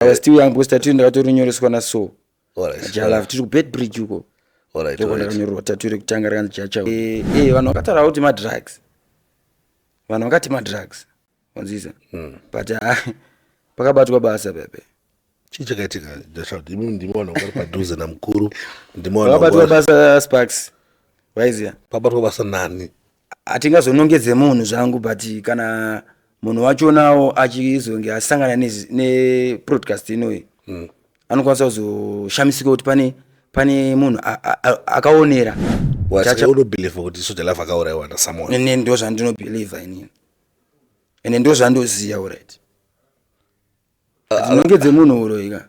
I was still young because tattoo ndakatorinyoreswa naso Alright. Jalove tiri kuBedbridge uko. Alright, Ndoko alright. ndakanyorerwa tattoo rekutanga rakanzi Jacha. Eh, vanhu vakataura kuti madrugs. Vanhu vakati madrugs. Wanzisa. But ah, pakabatwa basa pepe. Chii chakaitika Joshua? Imi ndimi vanhu vari padhuze namukuru. Ndimi vanhu Pakabatwa vari basa Sparks. Waiziya. pabatwa basa nani? Hatingazonongedze munhu zvangu but kana munhu wachonawo achizonge asangana nepodcast inoyi anokwanisa kuzoshamisika kuti pane munhu akaonera. Saka unobhilivha kuti Soul Jah Love akaurayiwa nasomeone? Nene ndo zvandinobhilivha inini, ende ndo zvandoziva. Alright, atinongedze munhu uroyi ka,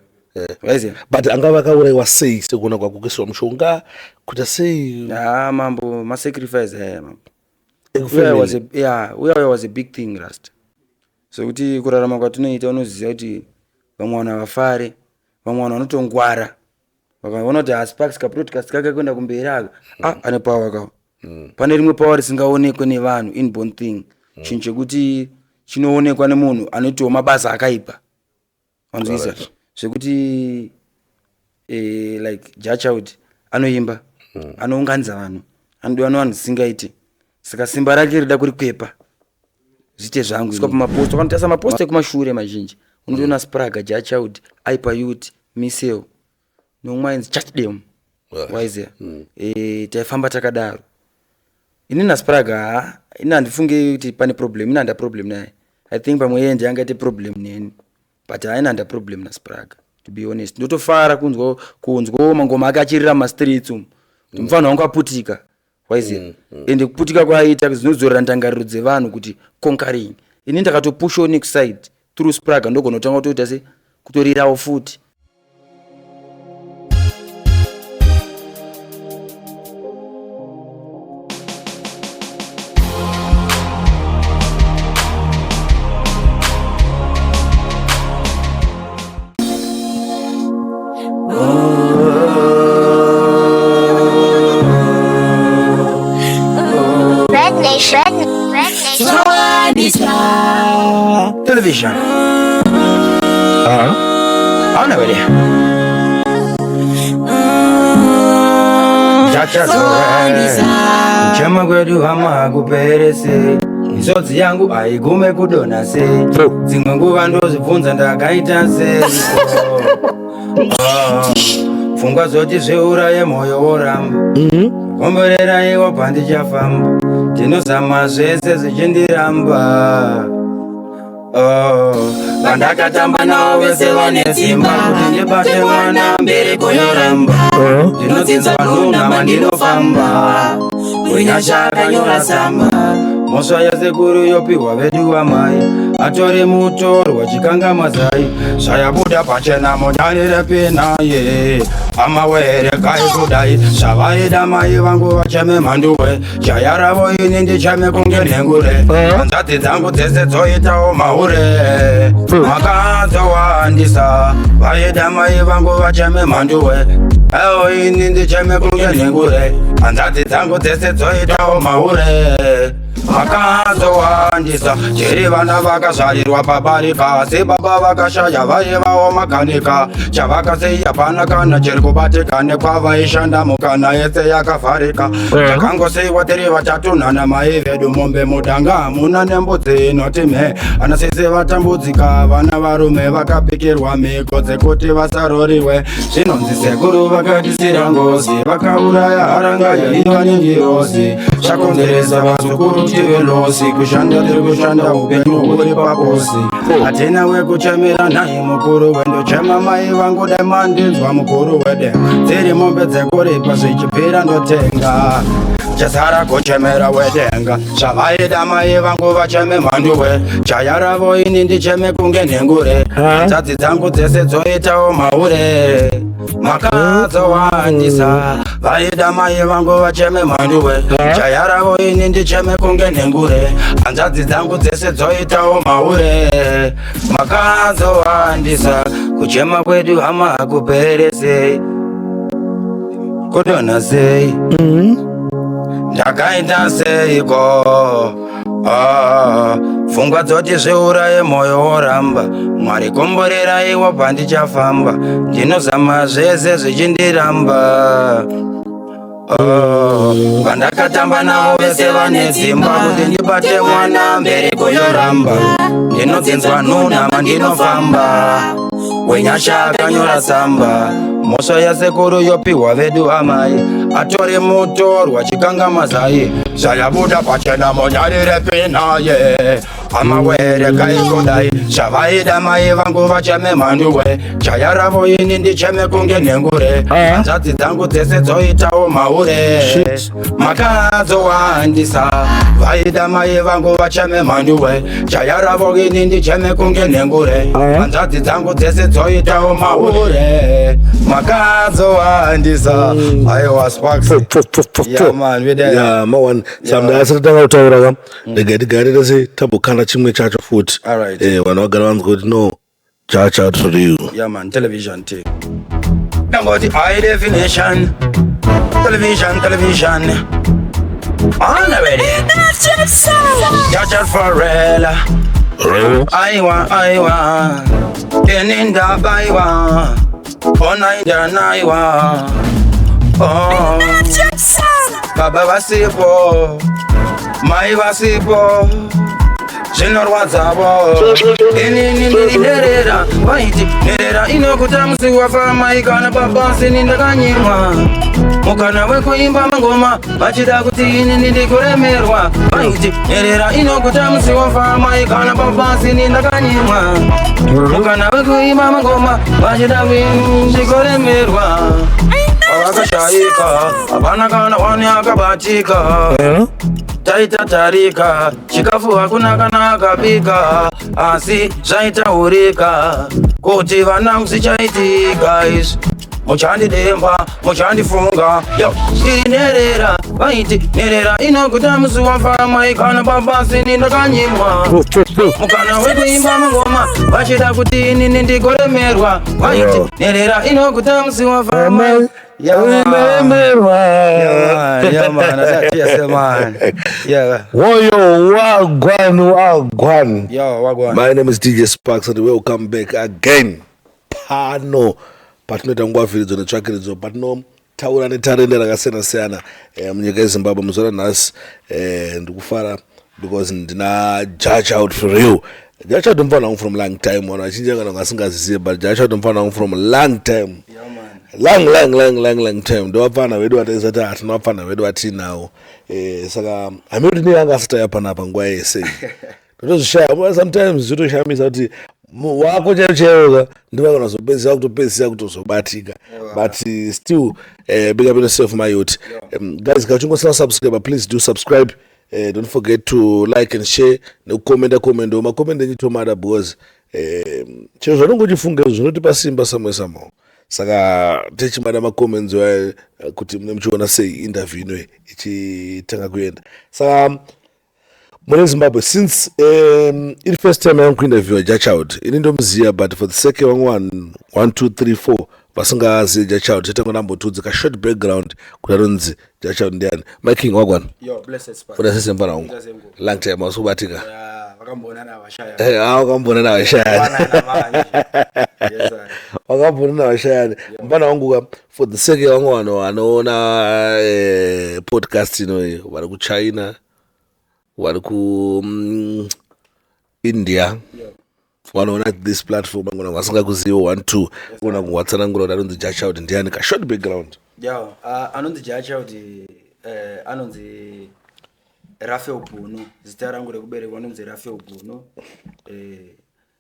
waiziya. But angava akaurayiwa sei sekuona kwako? Kuiswa mushonga, kuita sei? Ha, mambo, masacrifice aya, mambo. Ekufamily. Uya was a, yeah, uya was a big thing, rasta, sokuti kurarama kwatinoita unoziva kuti vamwe vanhu havafare, vamwe vanhu vanotongwara vakaona kuti haSparks kapodcast kake kuenda kumberi aka, ah, ane power kawo. Pane rimwe power risingaonekwe nevanhu, inborn thing, chinhu chekuti chinoonekwa nemunhu anoitawo mabasa akaipa, wanzwisa? Zvekuti like Jah Child anoimba, anounganidza vanhu, anodiwa nevanhu zvisingaiti, saka simba rake rida kurikwepa zviite zvangu. Sika pamaposta, ukanotarisa maposta ekumashure mazhinji unotoona Spraga, Jah Child, Ipa Youth, Misel nomwe ainzi Chatdem. Waiziya, taifamba takadaro ini naSpraga. Ha, ini handifungi kuti pane problem. Ini handa problem naye. I think pamwe iye ndiye angaite problem neni, but haina, handa problem naSpraga, to be honest. Ndotofara kunzwawo mangoma ake achirira mumastreets umu, kuti mufana wangu aputika, waiziya. Ende kuputika kwaaita zvinodzorera ndangariro dzevanhu kuti conquering. Ini ndakatopushawo next side through Spraga, ndogona kutanga kutoita se kutorirawo futi. Red Nation. Red Nation. Television hauna wele chachazore. Kuchema kwedu hama hakupere sei, misodzi yangu haigume kudonha sei. Dzimwe nguva ndozvibvunza ndakaita sei. Ah, pfungwa zoti zveuraye, mwoyo woramba. Komboreraiwo pandichafamba, ndinozama zvese zvichindiramba. Oh, vandakatamba navo vese vane simba, kuti ndibate mwana mberi kuyoramba. Ndinotsinza nhuna mandinofamba, unyasha akanyora tsamba. Mhosva yasekuru yopiwa vedu vamai, atore mutorwa chikanga mazai. Zvayabuda pachena mudarire pinaye amawerekai kudai. Zvavaida mai vangu vacheme mhanduwe, jaya ravo ini ndicheme kunge nhengure. Hanzvadzi dzangu dzese dzoitawo mahure, makadzowandisa. Vaida mai vangu vacheme mhanduwe, eo ini ndicheme kunge nhengure. Hanzvadzi dzangu dzese dzoitawo mahure, makadzowandisa. Tiri vana vakazvarirwa pabarika, asi baba vakashaya, vaivawo makanika. Chavakasiya hapana kana chiri kubatika, nekwavaishanda mukana yese yakavharika. Takangosiyiwa tiri vatatu nana mai vedu, mombe mudanga hamuna nembudzi inoti me. Anasisi vatambudzika, vana varume vakapikirwa mhiko dzekuti vasaroriwe. Zvinonzi sekuru vakatisira ngozi, vakauraya haranga yaiva nengirozi, chakonzeresa vazukuru tive losi. Kushanda tiri kushanda, upenyu huri pakosi, hatina wekuchemera. Nhai mukuru wendochema mai vangu, dai mandinzwa mukuru wede. Dziri mombe dzekuripa, zvichibvira ndotenga, chasara kuchemera wedenga. Zvavaida mai vangu vacheme mhanduwe, jaya ravo ini ndicheme kunge nhengure. Hanzvadzi dzangu dzese dzoitawo mahure, makadzowandisa. Vaida mai vangu vacheme mhanduwe, jaya ravo ini ndicheme kunge nhengure. Hanzvadzi dzangu dzese dzoitawo mahure, makadzowandisa. Kuchema kwedu hama hakupere sei, kudonha sei, ndakaita seiko? Ah, pfungwa dzoti zviuraye moyo woramba. Mwari komboreraiwo pandichafamba, ndinozama zvese zvichindiramba. Oh, vandakatamba navo vese vane dzimba, kuti ndibate mwana mberi kuyoramba. Ndinodzinzwa nhuna mandinofamba, wenyasha akanyora tsamba. Mhosva yasekuru yopiwa vedu amai, atore mutorwa chikanga mazai. Zvayabuda pachena munyarire pinaye amawere kaikodai. Zvavaida mai vangu vacheme mhanduwe, jaya ravo ini ndicheme kunge nhengure. Hanzvadzi dzangu dzese dzoitawo maure, makadzowandisa. Vaida mai vangu vacheme mhanduwe, jaya ravo ini ndicheme kunge nhengure. Hanzvadzi dzangu dzese dzoitawo maure, makadzowandisa. Aiwa, Sparks. Yeah, man, we there. Ya maone samda asati tanga kutaura ka, rega tigare tese tambokanda chimwe chacho futi. Alright. Vanhu vagara vanzwa kuti no Jah Child for you. Yeah, man, television too. Ndangoti high definition. Television, television. On already. Jah Child for real. Aiwa, aiwa. Keninda baiwa. Ona indanaiwa. Oh. Baba vasipo. Mai vasipo. Zvinorwadzavo inini ndiri nherera, vaiti nherera inokuta musi wafa mai kana baba. Sini ndakanyimwa mukana wekuimba mangoma, vachida kuti inini ndikuremerwa. Vaiti nherera inokuta musi wafa mai kana baba. Sini ndakanyimwa mukana wekuimba mangoma, vachida kuti ndikuremerwa. Vakashayika, hapana kana wani akabatika. Taita tarika, chikafu hakuna kana akabika, asi zvaitaurika kuti vana zvichaitika izvi. Muchandidemba, muchandifunga. Yo, iri nherera, vaiti nherera inoguta musi wafa mai kana baba. Sini ndakanyimwa mukana wekuimba mangoma, vachida kuti inini ndigoremerwa. Vaiti nherera inoguta musi wafa mai. Yeah, man. Yeah, man. Yeah, man. That's yes, man. Yeah. Woyo, wagwan, wagwan. Yo, wagwan. My name is DJ Sparks and welcome back again. Pano patinoita ngwavhiridzo netsvakiridzo, patinotaura netarende rakasiyana siyana munyika yeZimbabwe. Muzuva ranhasi ndikufara because ndina Jah Child for real. Jah Child mufana wangu from long time. Vanhu vachinji kana vasingazizive, but Jah Child mufana wangu from long time. Yeah, man. Long, long, long, long, long time. Ndovapfana vedu vataisati hatina vapfana vedu vatinawo. Saka hamene kuti nei anga asati aya panapa nguva yese. Ndotozvishaya sometimes, zvotoshamisa kuti wako chaivo chaivoka ndivakona zopedzisa kutopedzisa kutozobatika, but still big up yourself, my youth. Guys, kana uchingosina subscribe, please do subscribe. Don't forget to like and share nekukomenda komenda. Makomenda enyu tomada because chero zvanonge uchifunga izvo zvinotipa simba samwe somehow. Saka tichimada macomments kuti mune muchiona sei interview inoyi ichitanga kuenda. Saka mune Zimbabwe, since iri first time yangu kuinterviewa Jah Child, ini ndomuziva, but for the sake yevamwe vanhu 1 2 3 4 vasingazivi Jah Child, chatanga ndambotudza ka short background kuti anonzi Jah Child ndiani. My king, wagwan? Yo, blessed, Sparks. Uda sese mfana wangu? Uda semgo. Long time ausi kubatika. Yeah, vakambonana vashaya. Wakambonana vashayani. Wanana manje. Yes, sir. Wakambonana vashayani, mfana wangu ka. For the sake yevamwe vanhu vanoona podcast inoyi vari kuChina, vari ku India, vanoona this platform, vangona vasingakuzivi one two, kugona kuwatsanangura kuti anonzi Jah Child ndiani, ka short background. Yo, anonzi Jah Child, anonzi Rafael Bunu. Zita rangu rekuberekwa anonzi Rafael Bunu.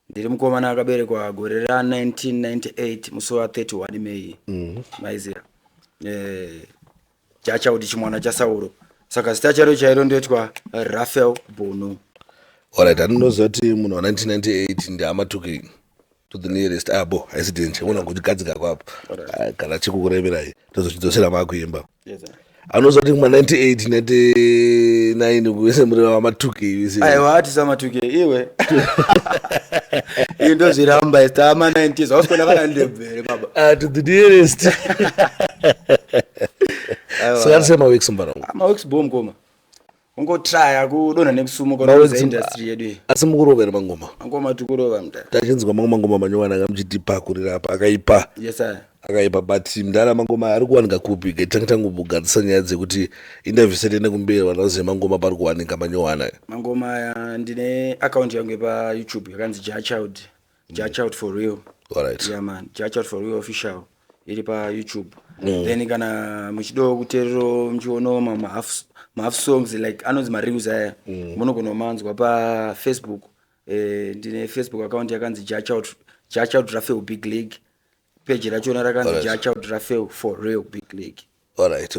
Ndiri mukomana akaberekwa gore ra1998 musi wa31 May. Maiziya. Jah Child chimwana chaSauro. Saka zita chairo chairo ndoitwa Rafael Bunu. Alright, andinoziva kuti munhu wa1998 ndiamatuki to the nearest abo haisi danger, unogona kuchigadzika kwapo. Ah, kana chikukuremerai tozochidzosera maakuimba. Yes, sir. Anoziva kuti kuma98 99 kuese muri vamatuki. Aiwa, atisa matuke iwe. Iyi ndozviramba isi tama 90s hausikona kana ndebvu here baba? Ah, to the nearest. Aiwa. Saka tisema weeks mbarangu. Maweeks bo mukoma. Ungotraya kudonha nekusumuka Maworks- unoza industry yedu iyi. Asi mukurova here mangoma? Mangoma tikurova mudhara. Tachinzwa mamwe mangoma manyowani akamuchitipakurira apa akaipa. Yes sir. Akaipa, but mudhara, mangoma ari kuwanika kupi? Tange tangobugadzisa nyaya dzekuti interview seti ende kumberi, vanhu vazive mangoma pari kuwanika manyowani aya. Mangoma aya, ndine account yangu yepaYouTube yakanzi Jachild, Jachild for real. Yeah man, Jachild for real official iri paYouTube. Then kana muchidawo kuteererawo, muchionawo mahalf songs, like anonzi mareels aya, munogona kumanzwa paFacebook. Ndine Facebook account yakanzi Jachild, Jachild Rafael Big League. Page rachona rakanzi Jachild Rafael for real Big League. Alright,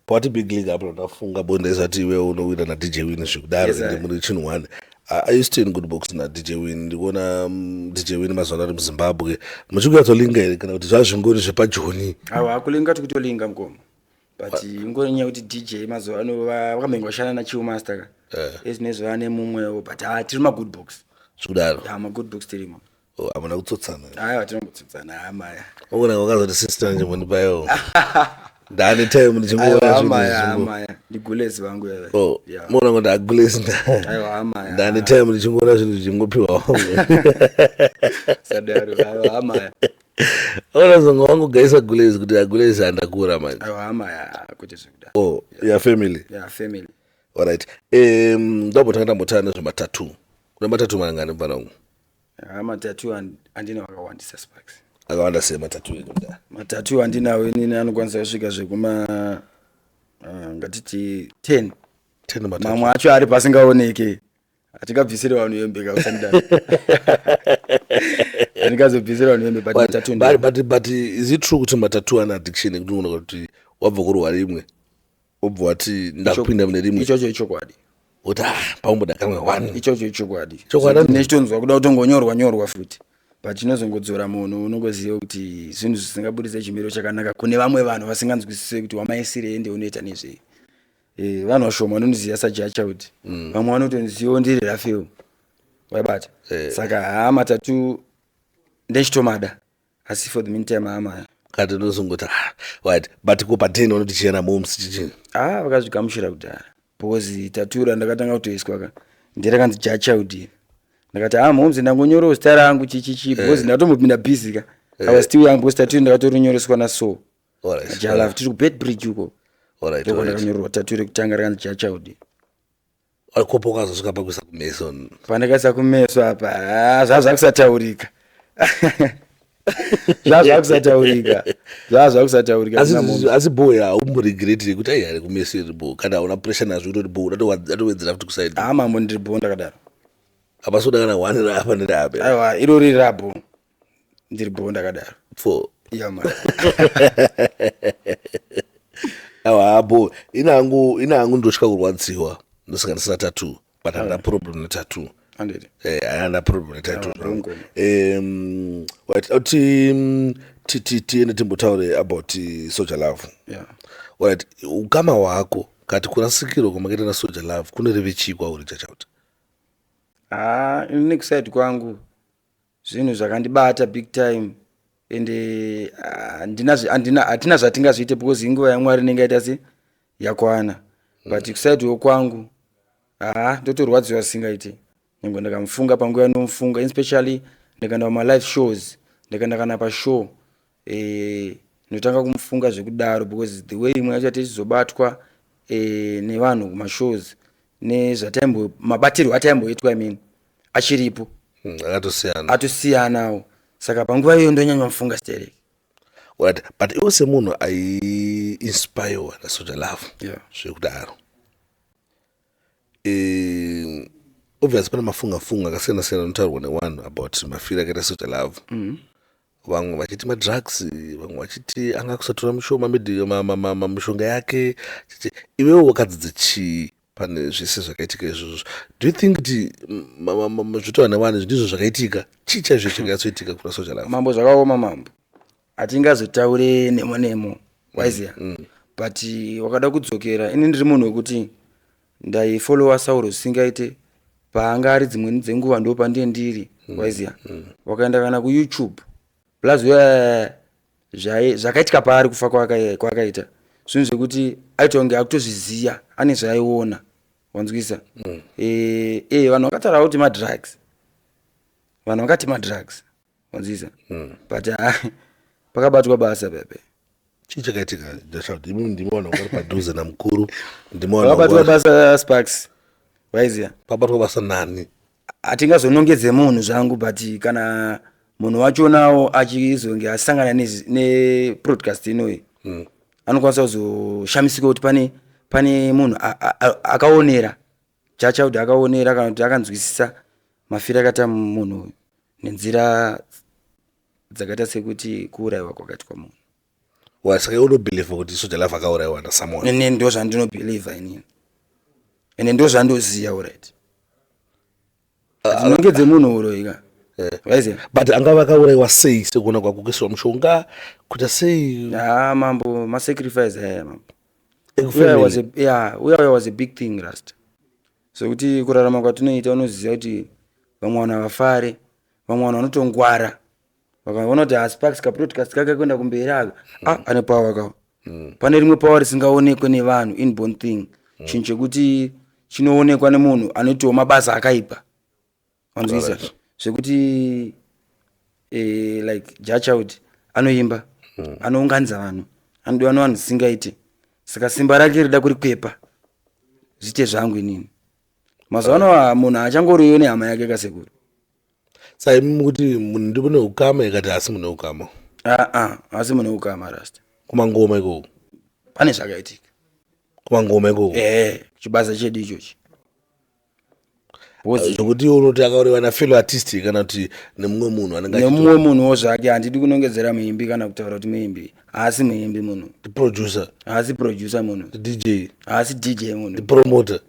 pawati Big League apo, ndafunga bonde isati iwe unowina naDJ Win zvekudaro. Yes, sir. Ende muri chinhu one. Are you still in good books naDJ Win? Ndikuona DJ Win mazuva ano ari muZimbabwe. Muchikunyatsolinga here kana kuti zvazvingori zvepajoni? Awa, kulinga tikutolinga mukoma, but ingori nyaya yekuti DJ mazuva ano vakambenge vashanda naChillmaster ka. Ezvinezvi vane mumwewo, but ha, tiri magood books. Zvekudaro. Ya, magood books tirimo. Oh, hamuna kutsotsana? Aiwa, tinombotsotsana, hamaya. Ogona wakazoti, "Sister, njimbondipayo, ndane time ndichingoona Aiwa, zvinhu hamaya. Hamaya, ndigulezi vangu yava. Oh, Yeah. muona kuti agulesi. Aiwa, hamaya. Ndane time ndichingoona zvinhu zvichingopiwa wangu. Sadaro, aiwa, hamaya. Ona zonga wangogaisa gulezi kuti agulezi handakura manje. Aiwa, hamaya, kwete zvekudaro. Oh, ya family. Ya, family. Alright, ndambotanga ndambotara nezvematatu. Kuna matatu mangani, mfana wangu? Ha, matatu handina wakawandisa, Sparks. Akawanda sei matatu ekuda? Matatu handinawo inini anokwanisa kusvika zvekuma ngatiti 10. 10 matatu? Mamwe acho ari pasingaoneki, hatingabvisire vanhu hembe kausandaro, handingazobvisire vanhu hembe, but matatu But is it true kuti matatu ane addiction ekuti unoona kuti wabva kurwa rimwe, wobva wati ndakupinda mune rimwe? Ichocho ichokwadi. Kuti ah, paumboda kamwe one. Ichocho ichokwadi. Chokwadi. Nechitonzwa kuda kutongonyorwa nyorwa futi, but chinozongodzora munhu unongoziva kuti zvinhu zvisingabudise chimiro chakanaka kune vamwe vanhu vasinganzwisise kuti wamaisire ende unoita nezvei. Vanhu vashoma vanondiziva saJachild, vamwe vanotonzivawo ndiri Rafael, waibata. Saka haa, matatu ndechitomada, asi for the meantime hamaya. Kati ndozongoti ah, right, but ko pa10 vanoti chiyana moms chichii? Ah, vakazvigamuchira kudhara, because tattoo randakatanga kutoiswa ka nderakanzi Jachild. Ndakati, "Ah, moms, ndangonyorawo zita rangu chichichi," because ndatombopinda busy ka. I was still young, because tattoo ndakatorinyoreswa naso Jalaf tiri kuBeitbridge uko. Ndoko ndakanyorerwa tattoo rekutanga rakanzi Jachild. Kopo ukazosvika pakuisa kumeso? Pandakaisa kumeso apa, ah, zvazvakusataurika, zvazvakusataurika, zvazvakusataurika kuna moms. Asi boy, haumboregreti kuti ai, ari kumeso iri bo, kana hauna pressure nazvo, kutoti bo udatowedzera futi kusaidi? Ah, mambo, ndiri bo ndakadaro. Hapasi kuda kana one raapa nerape? Aiwa, irori rabo, ndiri bo ndakadaro. Four. Yeah man. Aiwa, bo ina hangu ndotya kurwadziwa, ndosaka ndisina tattoo, but handina problem netattoo. Anditi? Eh, handina problem netattoo. Aiwa, ndongoma. Right, ati tiende timbotaure about Soul Jah Love. Alright, ukama hwako kati kurasikirwa kwamakaita naSoul Jah Love kunoreve chii kwauri, Jachild? Ah, ini kuside kwangu zvinhu zvakandibata big time, ende hatina zvatingazviite because inguva yaMwari inenge yaita se yakwana. But kusaidiwo kwangu, haa, ndotorwadziwa zvisingaite nyange ndikamufunga panguva yanomufunga, especially ndikaenda pamalive shows, ndikaenda kana pashow, ndinotanga kumufunga zvekudaro, because the way imwe yacho tichizobatwa nevanhu kumashows nezvataimbo mabatirwo ataimboitwa, I mean, achiripo. Akatosiyana. Atosiyanawo, saka panguva iyoyo ndonyanya mufunga stereki. Right, but iwe semunhu aiinspirewa naSoul Jah Love zvekudaro, obviously pane mafunga-funga akasiyana-siyana anotaurwa nevanhu about mafiro akaita Soul Jah Love. Vamwe vachiti madrugs, vamwe vachiti anga kusatora mishoma mishonga yake. Iwewo wakadzidza chii pane zvese zvakaitika izvozvo? Do you think kuti zvitaurwa nevanhu ndizvo zvakaitika? Chii chaizvo chakanyatsoitika kuna Soul Jah Love? Mambo, zvakaoma mambo, hatingazotaure nemo nemo, waiziya. But wakada kudzokera, ini ndiri munhu wekuti ndaifollowa Sauro zvisingaite. Paanga ari dzimweni dzenguva ndo pandiye ndiri, waiziya. Wakaenda kana kuYouTube plus zvakaitika paari kufa kwakaita, zvinhu zvekuti aita kunge akutozviziya, ane zvaaiona. Wanzwisa? Vanhu vakataura kuti madrugs, vanhu vakati madrugs, wanzwisa? But pakabatwa basa pepe. Chii chakaitika, Jah Child? Imi ndimi vanhu vari padhuze namukuru, ndimi vanhu Pakabatwa basa, Sparks, waiziya. Pabatwa basa nani? Hatingazonongedze munhu zvangu, but kana munhu wachonawo achizonge asangana nepodcast inoyi, anokwanisa kuzoshamisika kuti pane munhu akaonera Jah Child, akaonera kana kuti akanzwisisa mafiro akaita munhu uyu nenzira dzakaita sekuti kuurayiwa kwakaitwa munhu. Wa, saka iwe unobhilivha kuti Soul Jah Love akaurayiwa nasomeone? Ine ndo zvandinobhilivha inini, ende ndo zvandoziya. Alright, hatinongedze munhu uroyi ka, waiziya. But angava akaurayiwa sei sekuona kwako? Kuisirwa mushonga, kuita sei? Ha, mambo, masacrifice aya, mambo. Ekufamily. Uya was a, yeah, uya was a big thing, rasta, sokuti kurarama kwatinoita unoziva kuti vamwe vanhu havafare, vamwe vanhu vanotongwara vakaona kuti haSparks kapodcast kake kuenda kumberi aka, ane power kawo. Pane rimwe power risingaonekwe nevanhu, inborn thing, chinhu chekuti chinoonekwa nemunhu anoitawo mabasa akaipa, wanzwisa? Zvekuti like Jah Child anoimba, anounganidza vanhu, anodiwa nevanhu zvisingaiti, saka simba rake rida kurikwepa zviite zvangu inini. Mazuva ano munhu haachangoriyo nehama yake kasekuru. Saka imi mukuti munhu ndipo neukama, ikati hasi mune ukama? Aa, asi mune ukama, rasta. Kumangoma ikoko? Pane zvakaitika. Kumangoma ikoko? Ehe, chibasa chedu ichochi. Zvokuti iwe unoti akaurayiwa nafellow artist kana kuti nemumwe munhu anenge Nemumwe munhuwo zvake. Handidi kunongedzera muimbi kana kutaura kuti muimbi. Haasi muimbi munhu. Producer? Haasi producer munhu. DJ? Haasi DJ munhu. Promoter?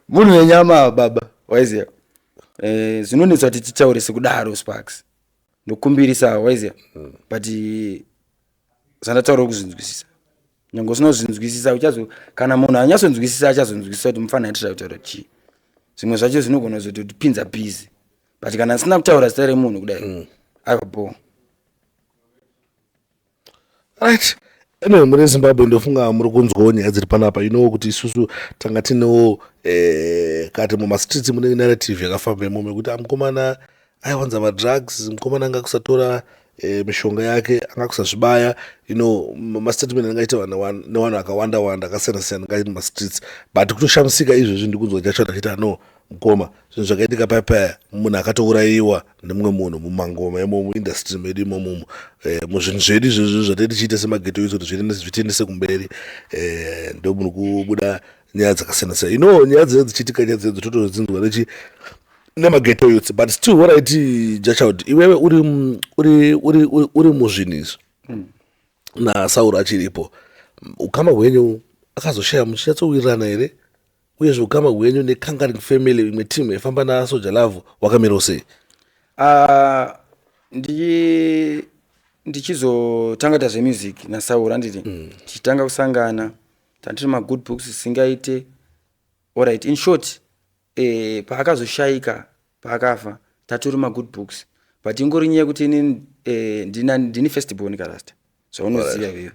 Munhu wenyama, baba, waiziya. Zvinonetsa kuti titaure sekudaro, Sparks, ndokumbirisa, waiziya. But zvandataura kuzvinzwisisa, nyange usina kuzvinzwisisa, uchazo kana munhu anyatsonzwisisa achazonzwisisa kuti mufanira atira kutaura chii. Zvimwe zvacho zvinogona kuzototipinza busy, but kana asina kutaura zita remunhu kudai, aiwa, bo. Right, anyway, muri Zimbabwe, ndofunga muri kunzwawo nyaya dziri panapa. You know kuti isusu tanga tinewo kati mumastreets mune narrative yakafamba imomo yekuti mukomana aiwanza madrugs, mukomana anga kusatora mishonga yake, anga kusazvibaya. Mastatement anenge aita nevanhu akawanda wanda akasiyana siyana anga ari mumastreets. But kutoshamisika izvezvi ndikunzwa chacho achiti no, mukoma, zvinhu zvakaitika paya munhu akatourayiwa nemumwe munhu mumangoma imomo, muindustry medu imomomo, muzvinhu zvedu izvozvo zvatei tichiita semaghetto youth kuti zvitiendese kumberi. Ndo muri kubuda nyaya dzakasiyana siyana. Nyaya dzinenge dzichiitika, nyaya dzinenge dzotodzinzwa nechi nemaghetto youths. But still, alright, Jah Child, iwewe uri muzvinhu izvi naSauro achiripo, ukama hwenyu akazoshaya muchinyatsowirirana here? Uyezve ukama hwenyu neConquering Family, imwe team yaifamba naSoul Jah Love, wakamirawo sei? Ah, ndichizotanga kuita zvemusic naSauro, handiti? Tichitanga kusangana, tandiri magood books singaite. Alright, in short, paakazoshayika, paakafa, tatori magood books, but ingori nyaya yekuti inini ndini first born karasta, zvaunoziva iwewe.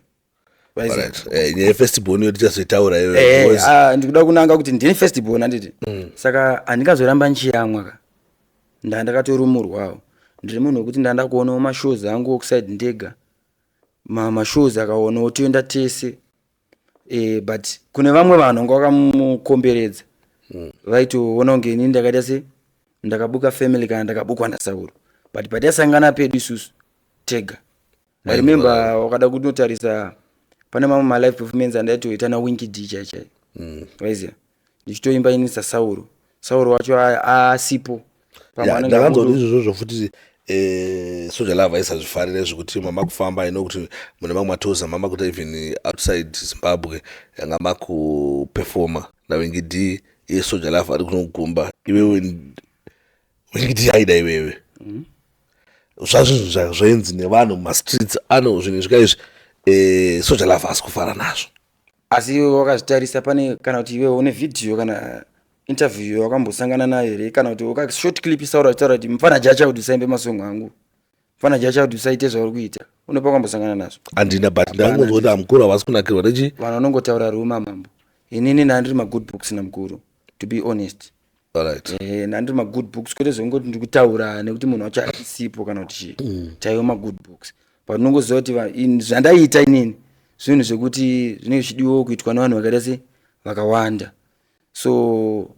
Alright. Nyaya yefirst born iyo tichazoitaura iyoyo, Ah, ndikuda kunanga kuti ndini first born, handiti? Saka handingazoramba ndichiyamwa ka. Ndaa ndakatorumurwawo, ndiri munhu wekuti ndanda kuonawo mashows angu okuside ndega. Mashows akaonawo toenda tese. But kune vamwe vanhu vanga vakamukomberedza, vaitoona kunge inini ndakaita se ndakabuka family kana ndakabukwa naSauro. But pataisangana pedu isusu tega, I remember wakada kunotarisa pane mamwe malive performance andaitoita naWinky D chai chai, waiziya, ndichitoimba ini saSauro, Sauro wacho asipo. Pamwe anenge Ndakanzwa kuti izvozvozvo futi Soul Jah Love aisazvifarira zvekuti mama kufamba ino kuti mune mamwe matours amama kuita even outside Zimbabwe, yanga makuperforma naWinky D, iye Soul Jah Love ari kunogumba, iwewe Winky D aida iwewe. Zvazvinhu zvainzi nevanhu mumastreets ano, zvinhu zvika izvi, Soul Jah Love asi kufara nazvo. Asi iwe wakazvitarisa pane kana kuti iwe une vhidhiyo kana interview wakambosangana nayo here, kana kuti waka short clip Sauro achitaura kuti mufana Jacha kuti usaimbe masongo angu? Fana Jah Child, usaite zvauri kuita. Unopa kwambosangana nazvo? Handina, but ndangonzwa kuti amukuru havasi kunakirwa nechi. Vanhu vanongotaura ruma, mambo. Inini ndandiri magood books namukuru, to be honest. Ndandiri magood books, kwete zvongoti ndiri kutaura nekuti munhu wacho achisipo kana kuti chii. Taiva magood books, but unongoziva kuti zvandaiita inini zvinhu zvekuti zvinenge zvichidiwawo kuitwa nevanhu vakaita se vakawanda. So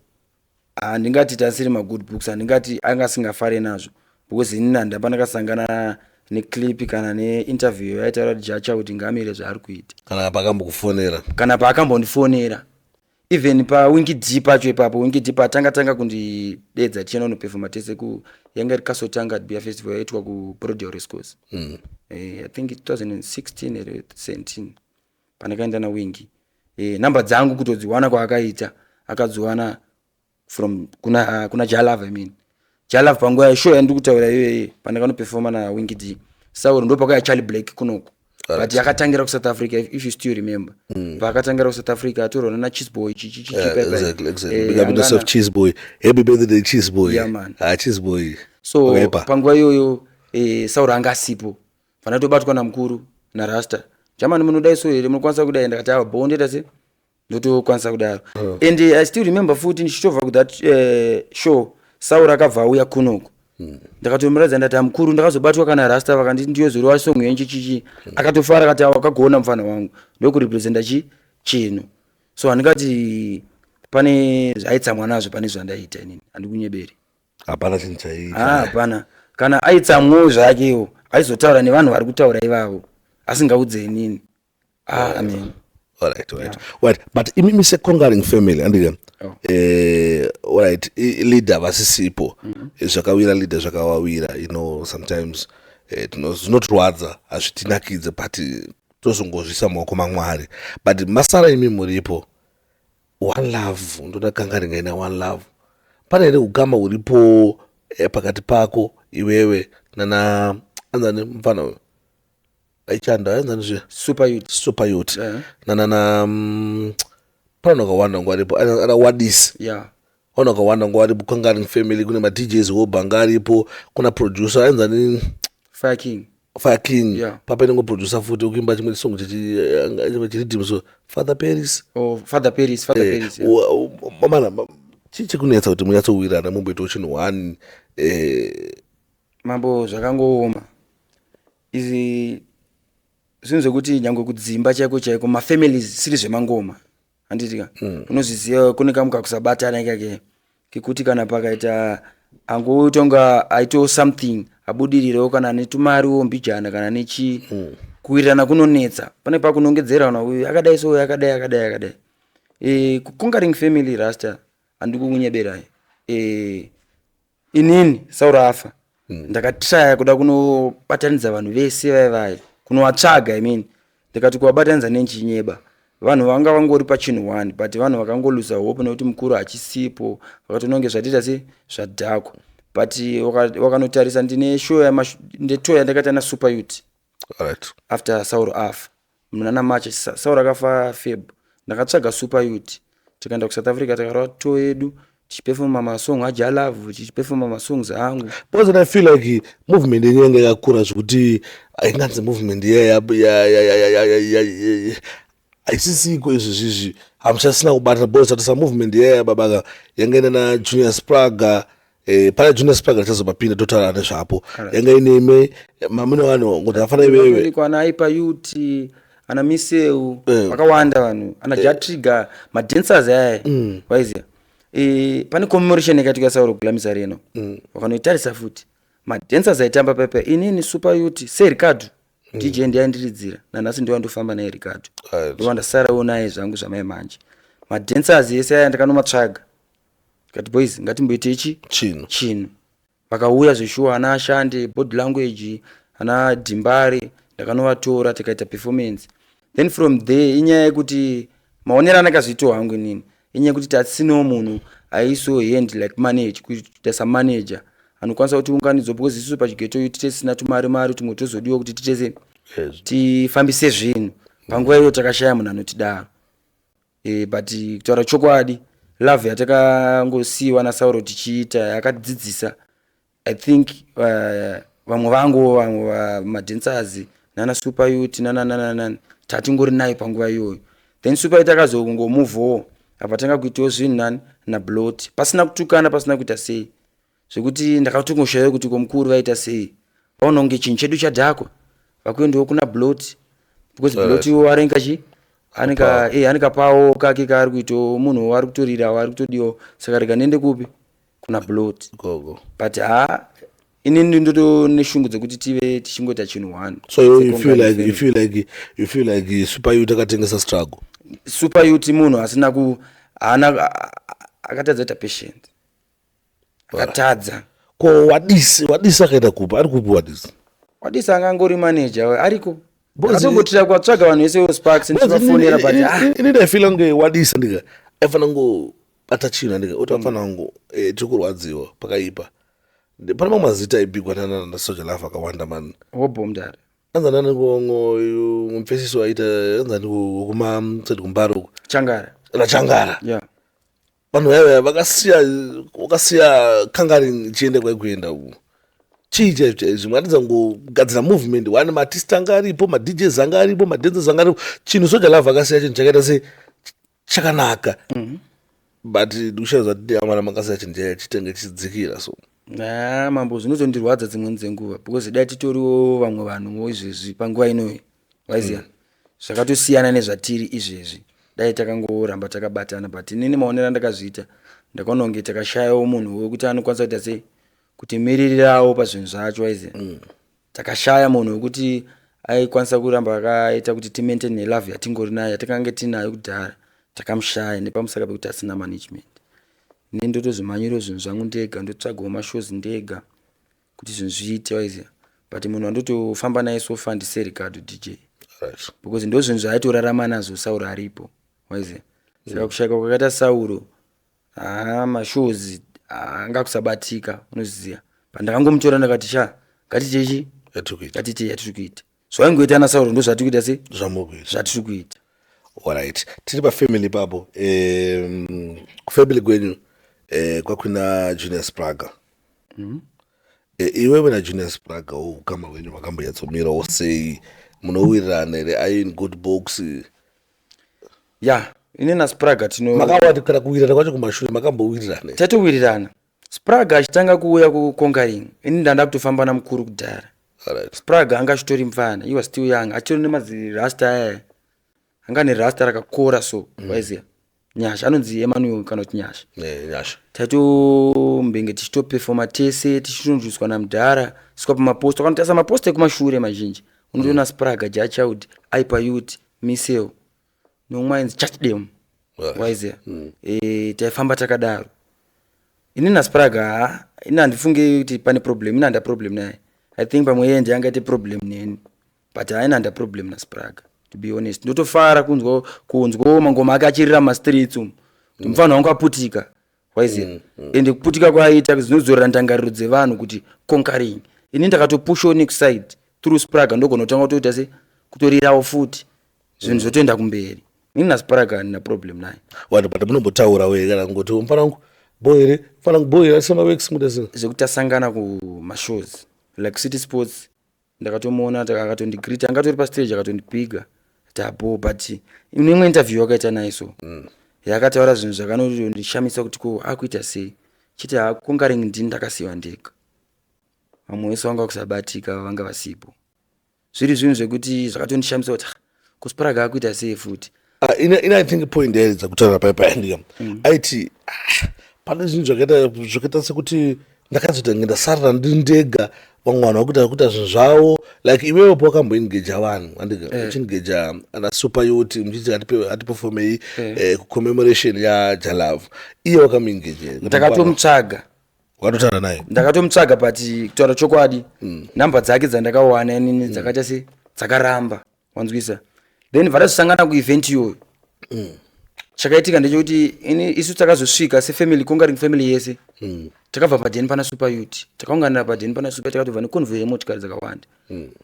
handingati tasiri magood books, handingati anga asingafare nazvo, because inini handapa ndakasangana neclip kana neinterview yaitaura kuti Jah Child ngaamire zvaari kuita. Kana pakambokufonera? Kana paakambondifonera. Even paWinky D pacho ipapo, Winky D patanga tanga kundidedza tichienda kunopefoma tese ku yanga iri Castle Tanga Beer Festival yaitwa kuBroadale Racecourse. I think 2016 here, 17, pandakaenda naWinky. Namba dzangu kutodziwana kwaakaita, akadziwana from kuna Jah Love. I mean, Jah Love panguva yeshow yandiri kutaura iyoyi, pandakanopefoma naWinky D, Sauro ndopakauya Charlie Black kunoku. But yakatangira kuSouth Africa, if you still remember. Paakatangira kuSouth Africa, atorwa nana Cheese Boy. Yeah, exactly. Big up yourself, Cheese Boy. Happy birthday, Cheese Boy. Yeah, man. Ah, Cheese Boy. So Wakaipa. panguva iyoyo Sauro anga asipo. Panatobatwa namukuru naRasta, "Jamani, munodai so here? Munokwanisa kudai?" Ndakati, "Ava bo, ndoita se ndotokwanisa kudaro." And I still remember futi ndichitobva kuthat show, Sauro akabva auya kunoku. Ndakatomuratidza, ndati, "Amukuru, ndakazobatwa kana Rasta vakanditi ndiyozorova song yenyu chichichi." Akatofara, akati, "Awa, wakagona mufana wangu, ndokurepresenta chi chinhu." So handingati pane zvaitsamwa nazvo pane zvandaita inini, handikunyeberi. Hapana chinhu chaiita. Ah, hapana. Kana aitsamwawo zvakewo, aizotaura nevanhu vari kutaura ivavo, asingaudze inini. Ah, amen. Alright. But imimi seconquering family, andika? Oh. Alright, leader vasisipo. Zvakawira leader zvakawawira, sometimes zvinotirwadza, hazvitinakidze, but tozongozvisa mumaoko maMwari. But masara imi muripo, One Love, ndoda kangaringa ina One Love. Pane here ukama huripo pakati pako iwewe nana anzani mufana uyu aichanda, anzani zviya? Super Youth. Super Youth. Nanana pane vakawanda nguva aripo, ana Wadisi. Vanhu vakawanda nguva aripo Conquering Family. Kune maDJs wobhanga aripo, kuna producer ainzani? Fire King. Fire King. Papa inongo producer futi ukuimba chimwe chisongo chimwe chiriddim, so Father Paris. Oh, Father Paris, Father Paris, yeah. Mana chii chikunetsa kuti munyatsowirana, mumboitawo chinhu one? Mambo, zvakangooma izvi zvinhu zvekuti nyange kudzimba chaiko chaiko, mafamilies siri zvemangoma, handitika? Unozviziva, kune kamuka kusabatana ikake kekuti kana pakaita angoita kunga aitawo something, abudirirewo kana netumariwo mbijana kana nechi, kuwirirana kunonetsa. Pane pakunongedzera kana uyu akadai, so uyu akadai, akadai, akadai. Conquering Family, Rasta, handikukunyeberai. Inini Sauro afa, ndakatraya kuda kunobatanidza vanhu vese vai vai, kunovatsvaga. I mean, ndikati kuvabatanidza nenchinyeba, vanhu vanga vangori pachinhu one, but vanhu vakangoluza hope nekuti mukuru hachisipo, vakatononge zvatiita se zvadhakwa. But wakanotarisa, ndine show ndetour yandakaita naSuper Youth after Sauro afa munana March. Sauro akafa Feb. Ndakatsvaga Super Youth, tikaenda kuSouth Africa, takarova tour yedu tichipefoma masong aJah Love, tichipefoma masongs angu. Because I feel like movement yenyu yanga yakakura zvekuti hainganzi movement iya haisisiko izvi zvizvi, hamuchasina kubatana, because tatisa movement iya babaka yanga ine naJunior Spraga. Pane Junior Spraga tichazopapinda totaura nezvapo. Yanga ineme mamune vanhu ngoti afana iwewe. Ana Aipa Youth, ana Miseu, vakawanda vanhu, ana Jatriga, madancers aya. Waiziya, pane commemoration yakaitika Sauro Glamis Arena. Wakanoitarisa futi, madancers aitamba pepe, inini, Super Youth, seRicardo DJ ndiaindiridzira nanhasi, ndiwandofamba naye Ricardo. Ndowandasarawo naye zvangu zvamai manje. Madancers ese aya ndakanomatsvaga, kati, "Boys, ngatimboite ichi chinhu." Chinhu. Vakauya zveshuwa, ana Ashande, Body Language, ana Dhimbare, ndakanovatora, tikaita performance. Then from there, inyaya yekuti maonero andakazviitawo hangu inini, inyaya yekuti tatisinawo munhu aiso hand like manage, kuita samanager anokwanisa kuti unganidzo, because isusu pachighetto youth tisina tumari mari tumwe tozodiwa kuti titese tifambise zvinhu. Panguva iyoyo takashaya munhu anotidaro. But kutaura chokwadi, love yatakangosiyiwa naSauro tichiita yakatidzidzisa, I think. Vamwe vangu, vamwe madancers nana Super Youth nana nana nana, tatingori nayo panguva iyoyo. Then Super Youth akazongomuvhawo, abva tanga kuitawo zvinhu nani naBlot, pasina kutukana, pasina kuita sei, zvekuti ndakatongoshayiwa kuti komukuru vaita sei, vaona kunge chinhu chedu chadhakwa, vakuendawo kuna Blot because Blot iwo arenga chi anenge kapawo kake kaari kuitawo, munhu ari kutorirawo, ari kutodiwawo, saka rega ndiende kupi? Kuna Blot. Gogo. But ha, inini ndoto neshungu dzekuti tive tichingoita chinhu one. So you feel like you feel like Super Youth akatengesa struggle? Super Youth munhu asina ku haana, akatadza kuita patient, akatadza. Ko Wadisi? Wadisi akaenda kupi? Ari kupi Wadisi? Wadisi angangori manager ariko, akatombotira kwatsvaga vanhu vese, Sparks, ndichivafonera, but ah. Ini ndaifeela kunge Wadisi ndika aifanira kungobata chinhu, andika kuti afana kungo tiri kurwadziwa pakaipa. Pane mamwe mazita aibigwa naSoul Jah Love akawanda mani. Wobhomdara. Anzani mupfesiso aita anzani kuma sedi kumbari uku? Changara. Nachangara. Vanhu vaiva vakasiya kangari ichienda kwaikuenda uku. Chii chaizvo chaizvo mwatidza kungogadzira movement one? Maartist anga aripo, maDJs anga aripo, madancers anga aripo. Chinhu Soul Jah Love akasiya chinhu chakaita se chakanaka, but ndikushaidza kuti amwana makasiya chinhu chaya chitenge chichidzikira so. Ha, mambo, zvinotondirwadza dzimweni dzenguva because dai titoriwo vamwe vanhuwo izvezvi panguva inoyi, waiziya, zvakatosiyana nezvatiri izvezvi, dai takangoramba takabatana. But inini maonero andakazviita, ndakaona kunge takashayawo munhu wekuti anokwanisa kuita sei, kuti miririrawo pazvinhu zvacho, waiziya. Takashaya munhu wekuti aikwanisa kuramba akaita kuti timaintain nelove yatingori nayo, yatakange tinayo kudhara. Takamushaya nepamusaka pekuti asina management. Ini ndotozvimhanyirawo zvinhu zvangu ndega, ndotsvagawo mashows ndega kuti zvinhu zviite, waiziya. But munhu wandotofamba naye so far ndiSericardo DJ, because ndo zvinhu zvaaitorarama nazvo Sauro aripo, waiziya. Saka kushayika kwakaita Sauro, haa, mashows anga kusabatika, unoziziya. Pandakangomutora ndakati, "Sha, ngatitechi." Yatiri kuita. Ngatitei yatiri kuita, zvaingoita naSauro ndo zvatiri kuita se zvamuri kuita. Zvatiri kuita. Alright, tiri pafamily ipapo. Kufamily kwenyu kwakuina Junior Spraga. Iwewe naJunior Spraga, ukama hwenyu hwakambonyatsomirawo sei? Munowirirana here? Are you in good books? Ya, ini naSpraga tino Makawati kana kuwirirana kwacho kumashure makambowirirana here? Tatowirirana. Spraga achitanga kuuya kuConquering, ini ndanda kutofamba namukuru kudhara. Spraga anga achitori mufana, he was still young, achitori nemazirasta aya, anga nerasta rakakora so, waiziya. Nyasha, anonzi Emmanuel kana kuti Nyasha. Nyasha. Taitombenge tichitopefoma tese, tichitonzwiswa namudhara sika pamaposta. Ukanotarisa maposta ekumashure mazhinji, unotoona Spraga, Jachild, Ipa Youth, Misel nomwe ainzi Chatdem. Waiziya. Taifamba takadaro ini naSpraga. Ha, ini handifungi kuti pane problem. Ini handa problem naye. I think pamwe iye ndiye angaite problem neni, but haina, handa problem naSpraga, to be honest. Ndotofara kunzwawo mangoma ake achirira mumastreets umu, kuti mufana wangu aputika, waiziya. Ende kuputika kwaaita zvinodzorera ndangariro dzevanhu kuti Conquering. Ini ndakatopushawo next side through Spraga, ndogona kutanga kutoita se kutorirawo futi, zvinhu zvotoenda kumberi. Ini naSpraga handina problem naye. Vanhu, but munombotaura we kana kungoti, "Mufana wangu bo here? Mufana wangu bo here?" Asema works muda sei? Zvekuti tasangana kumashows like City Sports, ndakatomuona, akatondigreeta, angatori pastage, akatondipiga tapo. But ine imwe interview yakaita naye so, yakataura zvinhu zvakanondishamisa kuti ko akuita sei, chiti haConquering ndini ndakasiyiwa ndega, vamwe vese vanga kusabatika, vanga vasipo. Zviri zvinhu zvekuti zvakatondishamisa kuti, "Ah, kuSpraga akuita sei futi?" Ah, ine I think point yaedza kutaura pai ndika aiti, ah, pane zvinhu zvakaita sekuti ndakazoita kunge ndasarira ndiri ndega, vamwe vanhu vakuita kuita zvinhu zvavo. Like iwewe pawakamboengeja vanhu, andika uchiengeja ana Super Youth, muchiti atipefomei kucommemoration yaJah Love, iye wakamuengeja? Ndakatomutsvaga. Wakatotaura naye? Ndakatomutsvaga, but kutaura chokwadi, nhamba dzake dzandakawana inini dzakaita se dzakaramba, wanzwisa. Then vatazosangana kuevent iyoyo, chakaitika ndechekuti ini, isu takazosvika sefamily, Conquering family yese, takabva padheni pana Super Youth, takaunganira padheni pana Super, takatobva neconvoy yemotikari dzakawanda.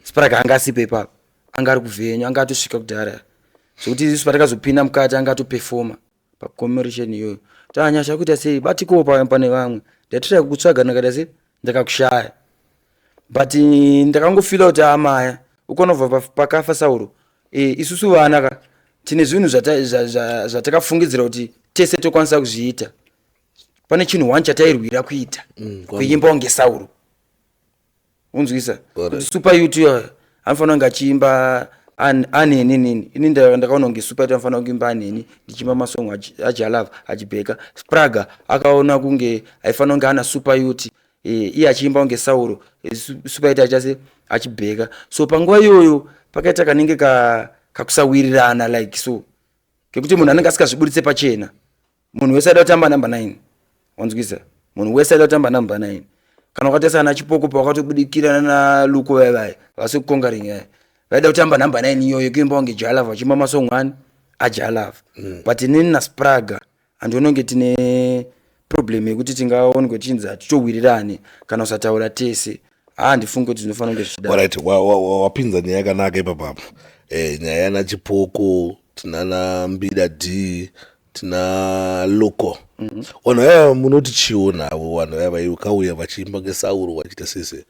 Spraga anga asipo ipapo, anga ari kuvenue, anga atosvika kudhara, zvekuti isu patakazopinda mukati anga atopefoma pacommemoration iyoyo. Tanyasha kuita sei, batikowo pane vamwe. Ndatira kukutsvaga, ndakaita sei, ndakakushaya. But ndakangofila kuti amaya ukonobva pakafa Sauro, isusu vana ka tine zvinhu zvatakafungidzira kuti tese tokwanisa kuzviita. Pane chinhu one chatairwira kuita, kuimba kunge Sauro, unzwisa? Kuti Super Youth iyoyo anofanira kunge achiimba aneni. Nini ini ndakaona kunge Super Youth anofanira kuimba aneni, ndichiimba masong aJah Love achibheka. Spraga akaona kunge aifanira kunge ana Super Youth, iye achiimba kunge Sauro, Super Youth achase achibheka. So panguva iyoyo pakaita kanenge kakusawirirana like so, kekuti munhu anenge asikazviburitse pachena. Munhu wese aida kutamba number 9, wanzwisa? Munhu wese aida kutamba number 9. Kana ukatarisa ana Chipoko pawakatobudikira naLuko, vaya vaya vasi kucongaring yaya, vaida kutamba number 9 iyoyo, kuimba kunge Jah Love, vachiimba masong ani aJah Love. But inini naSpraga handioni kunge tine problem yekuti tingaonekwe tichinzi hatitowirirane kana usataura tese. Haa, handifungi kuti zvinofanira kunge zvichidaro. Alright, wapinza nyaya yakanaka ipapapo. Nyaya yana Chipoko, tinana Mbida D, tina Loko. Vanhu vaya munoti chiwo navo, vanhu vaya vaikauya vachiimba ngeSauro, vachiita sese?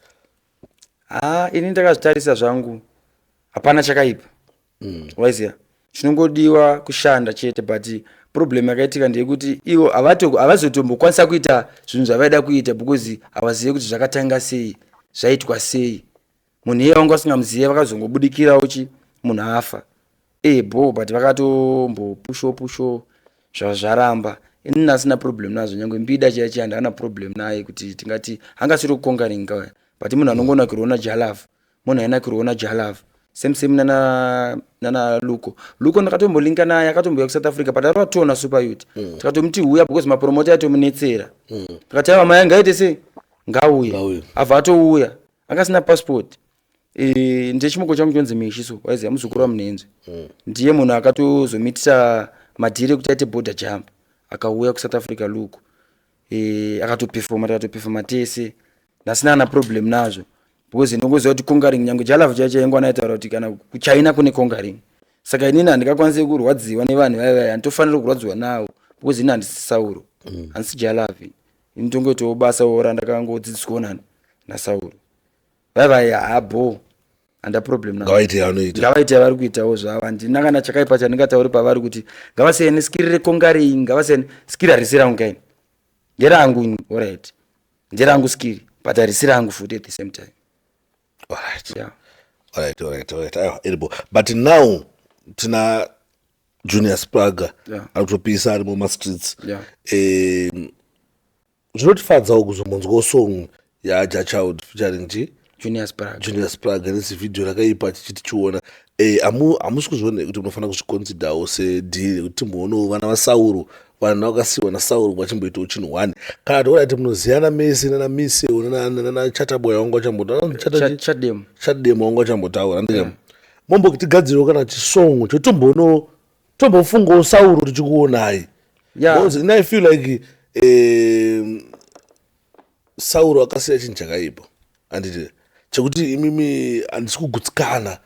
Haa, ini ndakazvitarisa zvangu, hapana chakaipa. Waiziya, chinongodiwa kushanda chete. But problem yakaitika ndeyekuti ivo havazotombokwanisa kuita zvinhu zvavaida kuita because havazive kuti zvakatanga sei, zvaitwa sei. Munhu iye vanga vasingamuzive, vakazongobudikirawo chi munhu afa bo, but vakatombopusho pusho, zvaramba. Inini asina problem nazvo, nyange Mbida chaiya chaiya ndaana problem naye kuti tingati angasiri kukongaringa, but munhu anongonakirwa naJah Love, munhu ainakirwawo naJah Love, same same nana Luko. Luko ndakatombolinka naye, akatombouya kuSouth Africa, but arvatona Super Youth. Tikatomuti uya because mapromota aitomunetsera. Tikati aiwa, mai ngaite sei, ngauye. Ngauye. Abva atouya akasina passport. Ndechimoko changu chonzi Mishi, so waiziva muzukuru waMunhenzve. Ndiye munhu akatozomitisa madhiri ekuti aite border jump, akauya kuSouth Africa Luko. Akatopefoma, tikatopefoma tese, ndasina kana problem nazvo because ndinongoziva kuti conquering, nyange Jah Love chaicho yaingwana aitaura kuti kana kuChina kune conquering. Saka inini handingakwanisi kurwadziwa nevanhu vaya vaya, handitofaniri kurwadziwa navo because ini handisi Sauro, handisi Jah Love. Ini tongoitawo basa randakangodzidziswawo nani naSauro. Vaya vaya habo, handa problem navo. Ngavaite yavanoita. Ngavaite yavari kuitawo zvavo, handina kana chakaipa chandingatauri pavari kuti ngavasiyane skiri reconquering, ngavasiyane skiri. Harisi rangu kaini, nderangu, alright, nderangu skiri, but harisi rangu futi at the same time. Alright. Yeah. Alright, aiwa, iripo. But now tina Junior Spraga ari kutopisa, ari mumastreets. Zvinotifadzawo kuzombonzwawo song yaJah Child featuring chi? Junior Spraga. Junior Spraga, nesivhidhiyo rakaipa chichiti chiona. Hamusi kuzviona kuti munofanira kuzviconsiderawo sedeal yekuti timboonawo vana vaSauro, vanhu vakasiyiwa naSauro, vachimboitawo chinhu one? Kana kuti orati munoziyana mese nana Miseo nana Chataboya wanga uchambotaura? Chadem. Chadem wanga uchambotaura, ndika mombotigadzirewo kana chisong chotombono tombofungawo Sauro tichikuonai. Because ini I feel like Sauro akasiya chinhu chakaipa, handiti, chekuti imimi handisi kugutsikana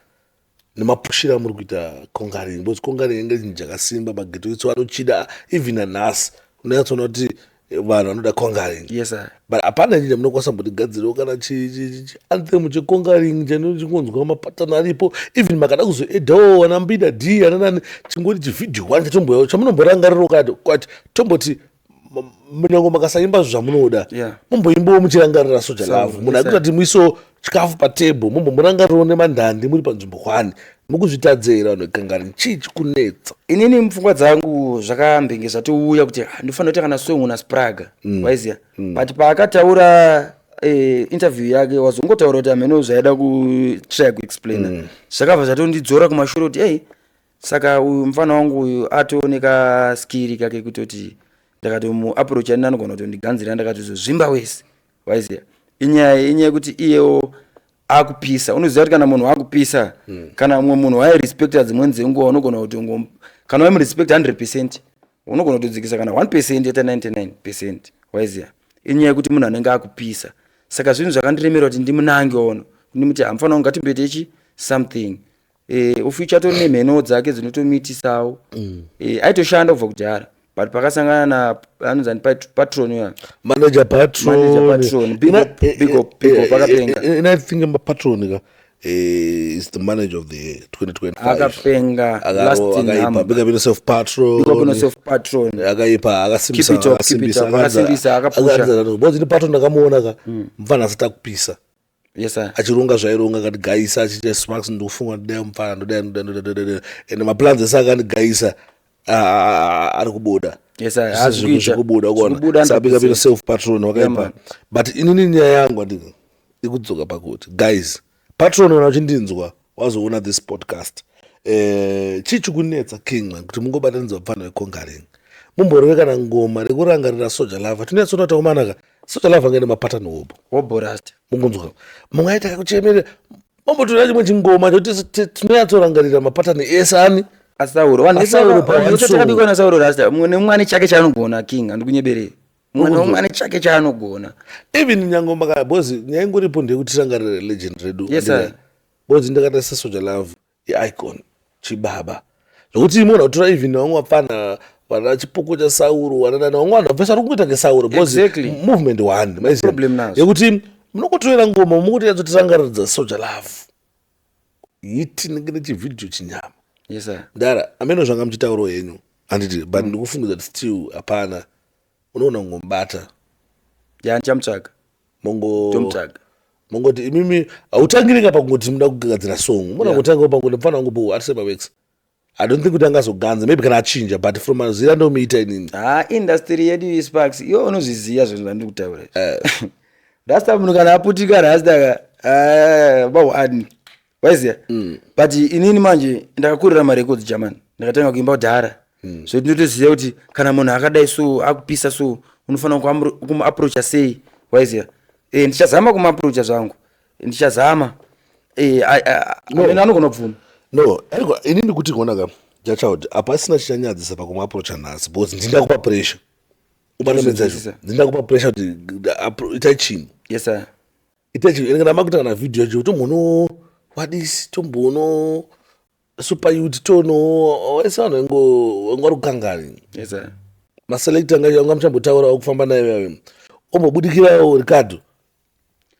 nemapushiro amuri kuita conquering, because conquering inge chinhu chakasimba, maghetto itso anochida. Even nanhasi unonyatsoona kuti vanhu vanoda conquering. Yes sir. But hapana chinhu chamunokwanisa kumbotigadzirawo kana chianthem checonquering chinonzwa mapatani aripo. Even makada kuzoedhawo vana Mbida D, ana nani, chingori chivhidhiyo one chatomboyawo chamunomborangarirawo kati kwati tomboti nyange makasaimba zvamunoda, mumboimbawo muchirangarira Soul Jah Love. Munhu akuti muisewo chikafu patebho, mumbomurangarirawo nemandandi muri panzvimbo hwani. Mukuzvitadzera vanhu vekangari, chii chikunetsa? Inini mupfungwa dzangu zvakambenge zvatouya kuti ah, ndinofanira kuita kana song naSpraga, waiziya. But paakataura interview yake, wazongotaura kuti hameno zvaida kutry kuexplaina, zvakabva zvatondidzora kumashure kuti ei, saka uyu mufana wangu uyu atooneka skiri kake kutoti ndakatomuapproacha, ini anogona kutondiganzira, ndakatozozvimba wese, waiziya. Inyaya yekuti iyewo akupisa. Unoziva kuti kana munhu akupisa, kana mumwe munhu wairespecta, dzimweni dzenguva unogona kutongo kana waimurespecta 100%, unogona kutodzikisa kana 1%, yoita 99%, waiziya. Inyaya yekuti munhu anenge akupisa. Saka zvinhu zvakandiremera kuti ndimunange ono ndimuti hamufanira kunge ngatimboite chi something. Of which atori nemheno dzake dzinotomuitisawo. Aitoshanda kubva kudhara. But pakasangana na anonzi ani, Patron uya. Manager Patron. Manager Patron. Big up, big up, big up, akapenga. And I think Patron ka is the manager of the year 2025. Akapenga. Last akaipa. number. Big up yourself, Patron. Big up on yourself, Patron. Akaipa, akasimbisa. Keep it up, keep it up. Akasimbisa, akapusha. Because ini Patron ndakamuona ka, mufana asati akupisa. Yes sir. Achironga zvaironga, akatigaisa achiita Sparks. Ndikufunga ndidai mufana, ndodai, ndodai, ndodai, ndodai. And maplans ese akandigaisa ari kubuda. Yes sir. Zvese Hazi kuita. zvikubuda. Zvikubuda. Kuona saka big up 100%. yourself, Patron, Yeah, wakaipa. man. But inini nyaya yangu andini ikudzoka pakuti, guys, Patron, kana uchindinzwa, wazoona this podcast, chii chikunetsa, King man, kuti mungobatanidza vapfana veConquering, mumborove kana ngoma rekurangarira Soul Jah Love? Tinyatsona kuti akumanaka Soul Jah Love angaine mapatani hopo. Wobo, rasta. Mungonzwa mungaita kakuchemerera, mombotora chimwe chingoma chokuti tinonyatsorangarira mapatani ese ani. Asauro vanhu vese. Asauro pa one song. Takabikwa naSauro, rasta. Mumwe nemumwe ane chake chaanogona, King, handikunyeberei, mumwe nemumwe ane chake chaanogona. Even nyange maka, because nyaya ingoripo ndeyekuti tirangarire legend redu. Yes, sir. Because ndakata seSoul Jah Love iicon, chibaba, zvokuti imona kutora even vamwe vapfana vana chipoko chaSauro, vanadana vamwe vanhu vapesa vari kungoita ngeSauro because movement one, maiziva? Problem nazvo. Yekuti munongotorera ngoma, mungoti nyatsotirangaridza Soul Jah Love hiti nenge nechivhidhiyo chinyama. Yes sir. Ndara ameno zvanga muchitaurawo henyu, handiti? But ndikufungidza kuti still hapana, unoona kungomubata. Ya, ndichamutsvaga. Mongo Tomutsvaga. Mongoti imimi hautangirika pakungoti muda kugadzira song, muna kutanga pakuti mufana wangu bo atise maworks. I don't think kuti angazoganza, maybe kana achinja, but from mazira ndomuita inini. Ha, industry yedu iSparks, iwe unozviziva zvinhu zvandiri kutaura izvi. Rasta, munhu kana aputika, rasta ka bawani, waiziya. But inini manje ndakakurira marecords German, ndakatanga kuimba kudhara, so ndinotoziva kuti kana munhu akadai so akupisa so, unofanira kumuapproacha sei, waiziya. Ndichazama kumuapproacha zvangu, ndichazama. Amene anogona kubvuma. No, ariko inini kuti kuona ka Jah Child hapasina chichanyadzisa pakumuapproacha nhasi, because ndinda kupa pressure ubata menzacho. Ndozvinzwisisa. Ndinda kupa pressure kuti itai chinhu. Yes sir. Itai chinhu. Ende kana makuita kana vhidhiyo yacho, tombono wadisi, tombono Super Youth, tono ese vanhu vengo vari kukangani. Yes sir. Maselector anga muchambotaurawo kufamba naye, ombobudikirawo Ricardo,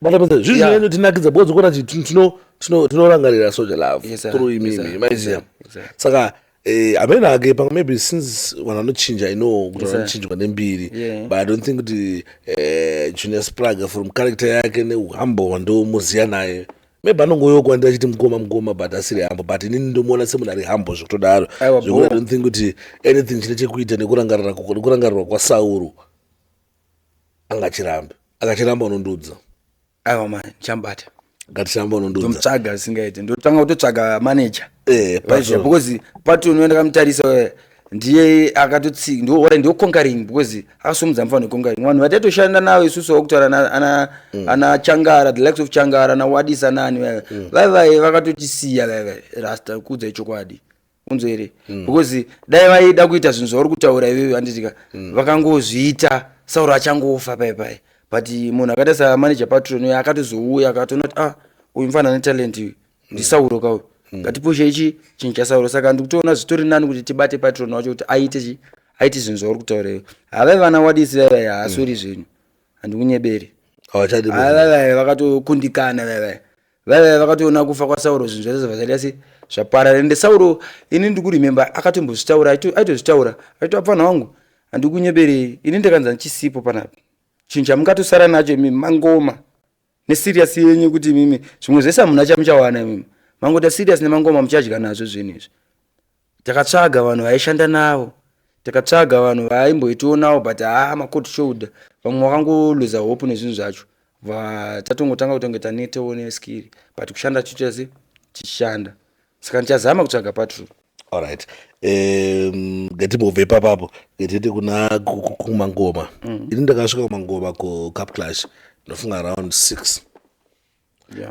batamedza zvinhu zvinonyatinakidza because kuona kuti tinorangarira Soul Jah Love Yes, sir. through Yes, imimi, sir. maiziya. Yes, sir. Saka hamene hake pamwe maybe since vanhu vanochinja, I know kuti Yes, sir. vanochinjwa nembiri, but I don't think kuti Junior Spraga, from character yake neuhambo hwandomuziya naye, maybe anongoyokwa ndi achiti mukoma, mukoma, but asiri humble. But inini ndomuona semunhu ari humble zvekutodaro. Aiwa, Zvekuti I bho. don't think kuti anything chine chekuita nekurangarirwa kwaSauro angachirambe. Akachiramba, unondudza. Aiwa man, ndichamubata. Ngatichiramba, unondudza. Ndomutsvaga zvisingaiti, ndotanga kutotsvaga manager. Patron. Because Patron uyo ndakamutarisa, ndiye akatotsi ndo ora ndio Conquering, because akasomudza mufana weConquering. Vanhu vataitoshanda navo isusu vakutaura ana Changara, the likes of Changara naWadisa nani, vaya vai vakatotisiya vai vai, rasta, kuudza chokwadi, unzo here? Because dai vaida kuita zvinhu zvauri kutaura iwewe, handitika, vakangozviita Sauro achangofa pai pai. But munhu akaita samanager Patron uyo akatozouya akatoona kuti, ah, uyu mufana ane talent uyu, ndiSauro kauyu, ngatipushe ichi chinhu chaSauro. Saka ndikutoona zvitori nani kuti tibate Patron wacho kuti aite chi aite zvinhu zvauri kutaura iwe. Havai vana Wadisi vaivai, haasori zvenyu, handikunyeberi. Havachadi. Vaivai vakatokundikana, vaivai vaivai vakatoona kufa kwaSauro, zvinhu zvese zvaita se zvaparara. Ende Sauro, ini ndikuremember akatombozvitaura, aitozvitaura aiti, "Apfana wangu, handikunyeberei, ini ndakanza ndichisipo panapa, chinhu chamungatosara nacho imi mangoma neserious yenyu, kuti imimi zvimwe zvese hamuna chamuchawana, imimi mangoita serious nemangoma, muchadya nazvo zvinhu izvi." Takatsvaga vanhu vaishanda navo, takatsvaga vanhu vaimboitiwo navo, but haa, macold shoulder, vamwe vakangoluza hope nezvinhu zvacho. Tatongotanga kutonge tanetewo neskiri, but kushanda tichiita se tichishanda. Saka ndichazama kutsvaga Patron. Alright, ngatimbobve ipapapo, ngatiende kuna kumangoma. Ini ndakasvika kumangoma kuCup Clash, ndofunga around 6,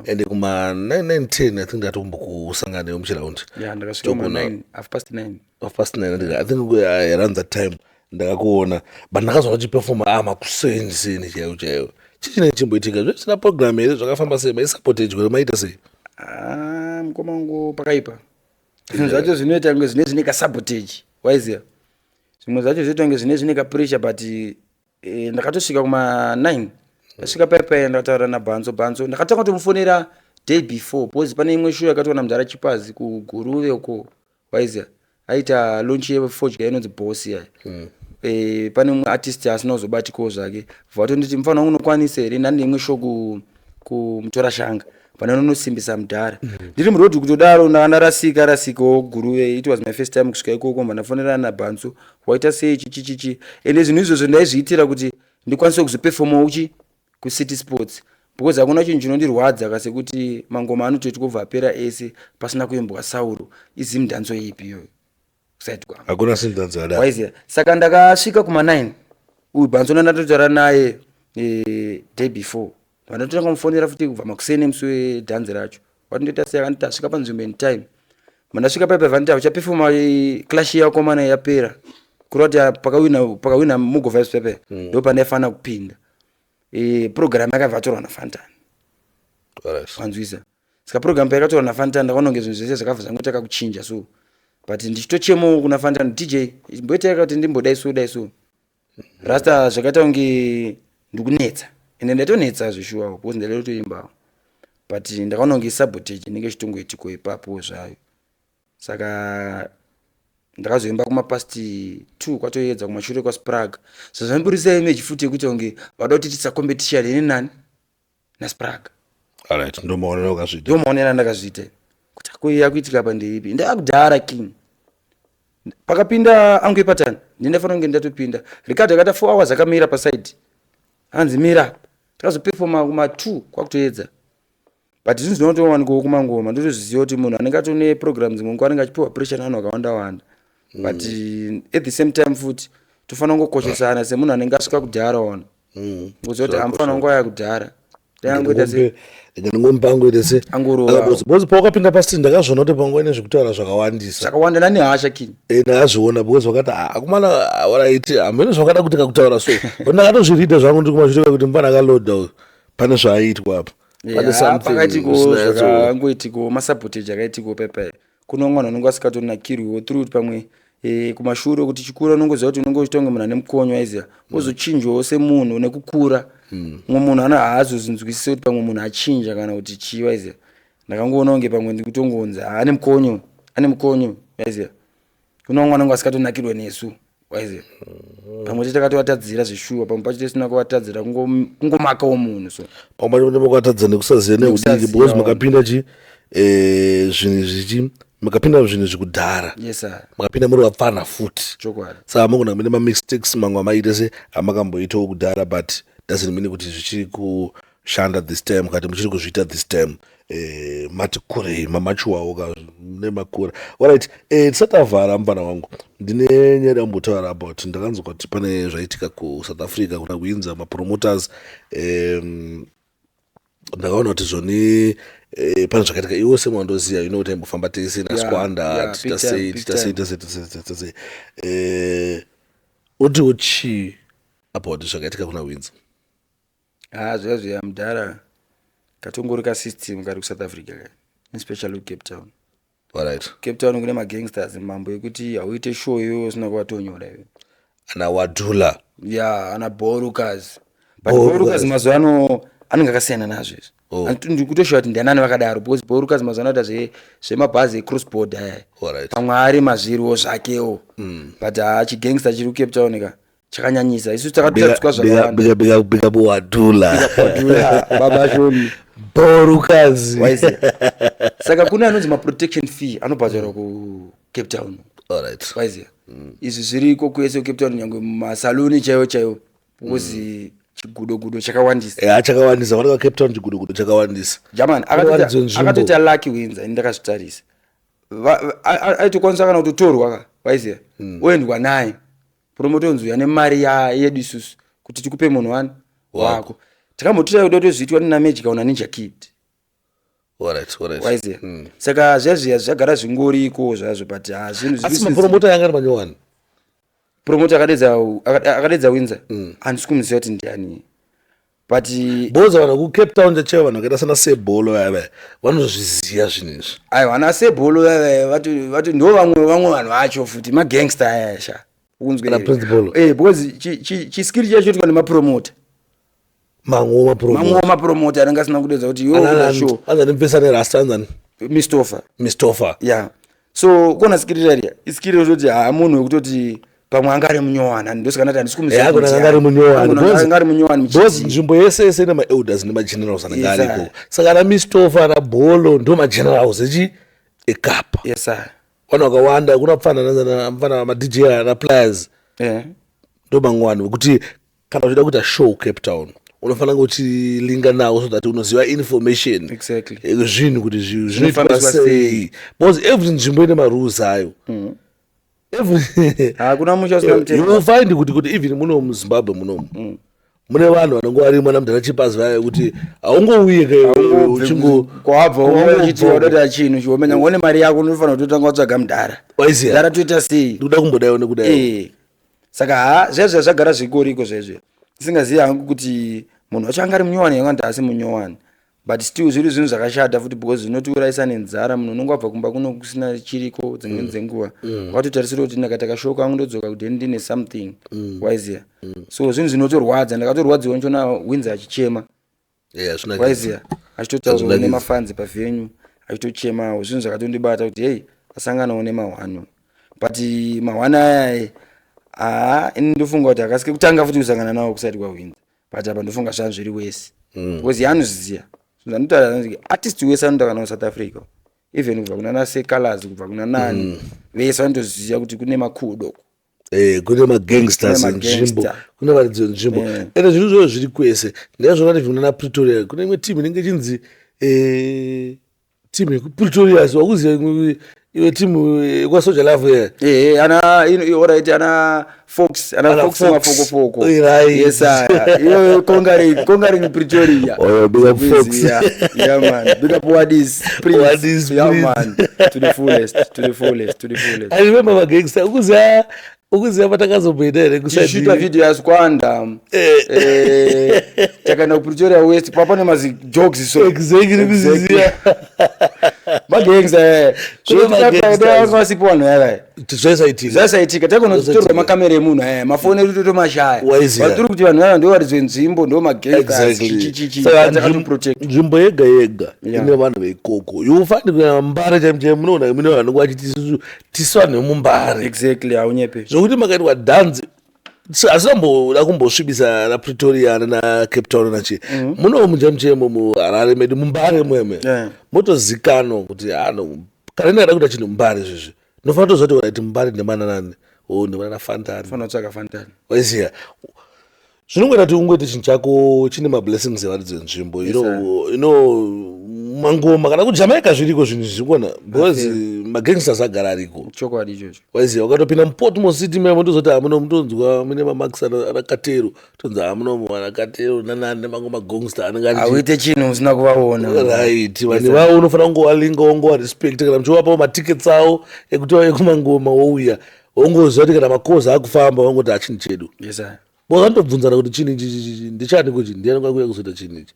ende kuma 9, 9, 10 I think ndatombokusangana newe muchiraundi. Yeah, ndakasvika ma 9, half past 9. Half past 9, I think around that time ndakakuona, but ndakazona uchiperforma makuseni seni chaiwo chaiwo. Chii chinenge chimboitika? Zvisina program here? Zvakafamba sei? Maisapotejwa, maita sei? Ah, mukoma wangu, pakaipa. Zvinhu zvacho zvinoita kunge zvine kasabotage, waiziva. Zvimwe zvacho zvoita kunge zvine zvine kapressure, but ndakatosvika kuma 9. Ndasvika paya paya ndakataura naBhanzo. Bhanzo ndakatanga kutomufonera day before, because pane imwe show yakatowana mudhara Chipazi kuGuruve uko, waiziya, aita launch yefodya inonzi Boss yaya. Pane mumwe artist asina kuzobatikawo zvake, vatonditi, "Mufana wangu, unokwanisa here?" Ndane imwe show kumutora shanga pane unosimbisa mudhara. Ndiri muroad kutodaro, ndarasika rasikawo Guruve. It was my first time kusvika ikoko. Mba ndafonerana naBhanzo, "Waita sei?" Chichichichi. Ende zvinhu izvozvo ndaizviitira kuti ndikwanise kuzoperformawo uchi kuCity Sports, because hakuna chinhu chinondirwadza kasekuti mangoma anototi kubva apera ese pasina kuimbwa Sauro. Izimudhanzo ipi iyoyo kuside kwangu? Hakuna simudhanzo yadaro. Waiziya, saka ndakasvika kuma9. Uyu Bhanzo ndatotaura naye day before. Vandatotanga kumufonera futi kubva makuseni musi wedhanzi racho, watindoita sei? Akanditi asvika panzvimbo in time. Mandasvika paipa, vanditi, "Uchaperforma clash yakomana yapera." Kureva kuti pakawina Mugo Vibes pepe, ndo pandaifanira kupinda. Program yakabva atorwa naFantan. Wanzwisa? Saka program payakatorwa naFantan, ndakaona kunge zvinhu zvese zvakabva zvangotaka kuchinja. So but ndichitochemawo kuna Fantan, "DJ, mboitai kuti ndimbodai so, dai so." Rasta, zvakaita kunge ndikunetsa, ende ndaitonetsa zvishuwawo because ndaida kutoimbawo, but ndakaona kunge sabotage inenge ichitongoitiko ipapo zvayo. Saka ndakazoimba kumapast 2, kwatoedza kumashure kwaSprag. Zvazvamburisa image futi yekuti kunge vada kutiitisa competition ini nani naSprag. Alright, ndo maonero akazviita. Ndo maonero andakazviita, kuti akoi yakuitika apa ndeipi. Ndakudhara king, pakapinda angu ipatani, ndindafanira kunge ndatopinda. Ricardo akaita 4 hours akamira paside, anzi, "Mira." Takazoperforma kuma2 kwakutoedza, but zvinhu zvinotowanikwawo kumangoma. Ndotozviziva kuti munhu anenge atone program, dzimwe nguva anenge achipiwa pressure nevanhu vakawanda wanda, but at the same time futi tofanira kungokoshesana semunhu anenge asvika kudhara. Ona, kuziva kuti amufanira nguva yakudhara yangoita se Ndingomupa ite se Angorova. Because pawakapinda pastage, ndakazviona kuti panguva ine zvekutaura zvakawandisa. Zvakawanda, nani hasha king. Ndakazviona because wakati, "Ah, akomana, alright, hamene zvakada kuti kakutaura." So but ndakatozvirida zvangu ndiri kumashure kuti mufana akaloda uyu, pane zvaaitwa apa, pane something Pakaitiko zvakangoitiko, masabotage akaitiko pepe. Kuno mwana unenge asikatonakirwiwo through kuti pamwe kumashure kuti chikura, unongoziva kuti unenge uchiita kunge munhu ane mukonyo, aiziva, wozochinjawo semunhu nekukura. Mumwe munhu ana haazozvinzwisisi kuti pamwe munhu achinja kana kuti chii, waiziva. Ndakangoona kunge pamwe ndikutongonzi ane mukonyo, ane mukonyo, waiziva. Kuna vamwe vanenge vasikatonakirwe nesu, waiziva. Pamwe chete takatovatadzira zveshuwa, pamwe pacho tisina kuvatadzira, kungomakawo munhu so. Pamwe pacho makatadza nekusaziva neudiki. Nekusaziva, Because makapinda chi zvinhu zvichi, makapinda zvinhu zvikudhara. Yes sir. Makapinda muri vapfana futi. Chokwadi. Saka mugona mune mamistakes mamwe amaita se amakamboitawo kudhara, but doesn't mean kuti zvichiri kushanda this time, kati muchiri kuzviita this time. Mati kurei, mamachuwawo ka nemakura. Alright, tisati tavhara, mufana wangu, ndine nyaya yambotaura about. Ndakanzwa kuti pane zvaitika kuSouth Africa kuna kuinza mapromoters. Ndakaona kuti zvoni pane zvakaitika. Iwo semandoziva, you know kuti aimbofamba tese naSquanda. Yeah, big Tita time, sei, big tita sei, time. tita sei, tita sei, tita sei. Utiwo chii about zvakaitika kuna Windsor? Ha, zviya zviya mudhara, katongori kasystem kari kuSouth Africa ka, especially kuCape Town. Cape Town kune magangsters, mambo, ekuti hauite show iyoyo usina kuvatonyora iwe. Ana Wadula. Ya, ana Borucas, but Borucas. Borucas mazuva ano anenge akasiyana nazvo izvi. Oh. Ndikutoshuva kuti ndianani vakadaro, because Borucas mazuva ano aita zvemabhazi ecross border aya. Pamwe ari mazviriwo zvakewo, but ha, chigangster chiri kuCape Town ka chakanyanyisa. Isu takatotadzwa zvakawanda. Big up, big up Wadula. Wadula, baba Shoni. Borucas. Waiziya, saka kune anonzi maprotection fee anobhadharwa kuCape Town. Waiziya, izvi zviriko kwese kuCape Town, nyange mumasaluni chaiwo chaiwo, because chigudo gudo chakawandisa. Ya, chakawandisa. Vanaka Cape Town chigudo gudo chakawandisa. German. Kunowaridzwa nzvimbo. Akatoita lucky Windsor, ini ndakazvitarisa. Aitokwanisa kana kutotorwa ka, waiziya, oendwa naye promoter, onzi, "Uya nemari yedu isusu kuti tikupe munhu wani wako." Takambotoita kuda kutozviitwa nina Magic una Ninja Kid. Waiziya, saka zviya zviya zvagara zvingoriko zvazvo, but ha, zvinhu Asi mapromota yanga ari manyowani. Promoter akadedza Windsor, handisi kumuziva kuti ndiani, but Boza vanhu kuCape Town chachaivo, vanhu vakaita sana Sebholo vaya, vanozviziva zvinhu izvi. Aiwa, ana Sebholo vati ndo vamwe vanhu vacho futi magangster aya sha. Ukunzwa here? Eh, because chiskiri chacho choitwa nemapromota. Mamwe mapromota. Mamwe mapromota anenge asina kudedza kuti iwe unoda show. Anzani mfesa nerasta anzani? Mistofa. Mistofa. Yeah. So kona skiri rariya. Iskiri rototi haa munhu wekutoti pamwe anga ari munyowani ndosaka ndati handisi kumuziva. Eh, anga ari munyowani. Anga ari munyowani. Because nzvimbo yese yese ine maelders nemagenerals anenge ariko. Saka ana Mistofa ana Bolo ndo magenerals echi ekapa. Yes sir. Vanhu vakawanda kuna mfana mfana maDJ ana Pliers. Eh. Ndo mamwe vanhu vekuti kana uchida kuita show Cape Town unofanira kunge uchilinga nawo so that unoziva information exactly zvinhu kuti zvinoitwa sei because every nzvimbo ine marules ayo mm. every hakuna musha usina mutemo. You will find kuti kuti even muno muZimbabwe munomu mm. mune vanhu vanonge varimo ana mudhara chipazi vaya kuti haungouye uchingo kwabva uchiti wadoda chinhu chiomenya ngone mari yako unofanira kutotanga watsvaga mudhara waiziya mudhara toita sei ndikuda kumbodaiwo nekudai eh. Saka haa zviya zviya zvagara zvikoriko zvezve ndisingazivi hangu kuti munhu wacho anga ari munyowani here kana kuti haasi munyowani but still zviri zvinhu zvakashata futi because zvinotiurayisa nenzara munhu unonge wabva kumba kuno kusina chiriko dzimweni mm. dzenguva mm. watotarisira kuti ndakaita kashoko angu ndodzoka kuti ndine something mm. waiziya mm. so zvinhu zvinotorwadza ndakatorwadziwa ndichiona winza achichema yeah, waiziya achitotaurawo nemafanzi pavenue achitochemawo zvinhu zvakatondibata kuti hei asanganawo nemahwani but mahwani aya haa ini ndofunga kuti akasike kutanga futi kusangana nawo kusati kwahwinza but apa ndofunga zvanhu zviri wese mm. because yaanozviziva zvinhu zvanotaura artist wese anotaura nawo South Africa even kubva kuna nasecolors kubva kuna nani mm. vese vanotoziva kuti kune makudo Eh, kune magangsters nzvimbo kune varidzi venzvimbo eh. ende zvinhu izvozvo zviri kwese ndazviona kuti kuna napretoria kune imwe team inenge ichinzi eh, team yekupretoria so wakuziva iwe team yekwasoja love ye ana orit ana fox ana fox mafokofoko yes iyoyo conquering conquering pretoria oh, big up fox yeah, yeah man big up wadis prince wadis yeah man to the fullest to the fullest to the fullest i remember magangster ukuziva ukuziva patakazomboenda here kushuta video yasquanda eh. eh, takaenda kupretoria west papa nemazijokes so exactly kuziziva magangs eh. Zvanga vasipo vanhu vaya zvaisaitika zvaisaitika taikonotorwa makamera emunhu aya mafoni edu totomashaya vatiri kuti vanhu vaya ndo varidzi venzvimbo ndo magangsternzvimbo yega yega ine vanhu veikoko you find kunyanya mbare chaimo chaimo munoona mune vanhu vachiti isusu tisu vanhu vemumbare exactly haunyepe zvokuti makaitwa dhanzi hasinamboda kumbosvibisa napretoria nanacape town nachi mhm. muno muchemuchemo muharare medu mumbare mweme motozikanwa kuti ano kana ndingada kuita chinhu mumbare zvezvi ndinofanira toziva kuti right mumbare ndemana nani o oh, ndemana nafantani fanira kutsvaka fantani waiziva zvinongoita kuti ungoite chinhu chako chine mablessings evaridzi venzvimbo you know, you know mangoma kana kujamaica zviriko zvinhu izvi kuona because magangsters agara ariko chokwadi ichocho waiziva ukatopinda muportmore city maya motozoti hamuno mutonzwa mune mamax ana katero tonzi hamuno ana katero nanani nemamwe magangster anenge auite chinhu usina kuvaona right vanhu vavo unofanira kungovalinga wongovarespect kana muchivapawo matickets avo ekuti vauye kumangoma wouya wongoziva kuti kana makozi akufamba wongoti hachinhu chedu yes, sir. Bo vanotobvunzana kuti chinhu ichi ndichani kuti ndiani kwakuya kuzoita chinhu ichi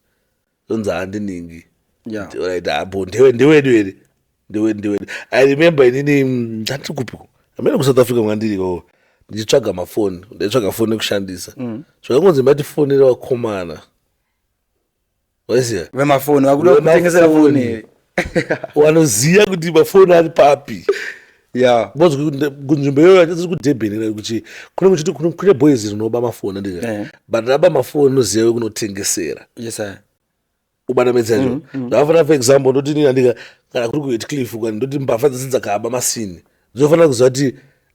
zonzi handiningi yeah. Right apo ndewe ndewedu here ndewedu ndewedu i remember inini mm, ndandiri kupiko amene kusouth africa mwandiri ikoko ndichitsvaga mafoni ndaitsvaga foni yekushandisa mm. zvakangonzi matifonera vakomana waiziva vemafoni vakuda kutengesera foni here wanoziva kuti mafoni ari papi yeah because kunzvimbo iyoyo achisi kudurban kuti kune kuchiti kune boys rinoba mafoni andika eh. but raba mafoni unoziva wekunotengesera yes sir ubana metsi yacho mm, mm. ndakafanira for example ndoti nini andika kana kuri kuhetcliff kana ndoti mbavha dzese dzakaba masini dzinofanira kuziva kuti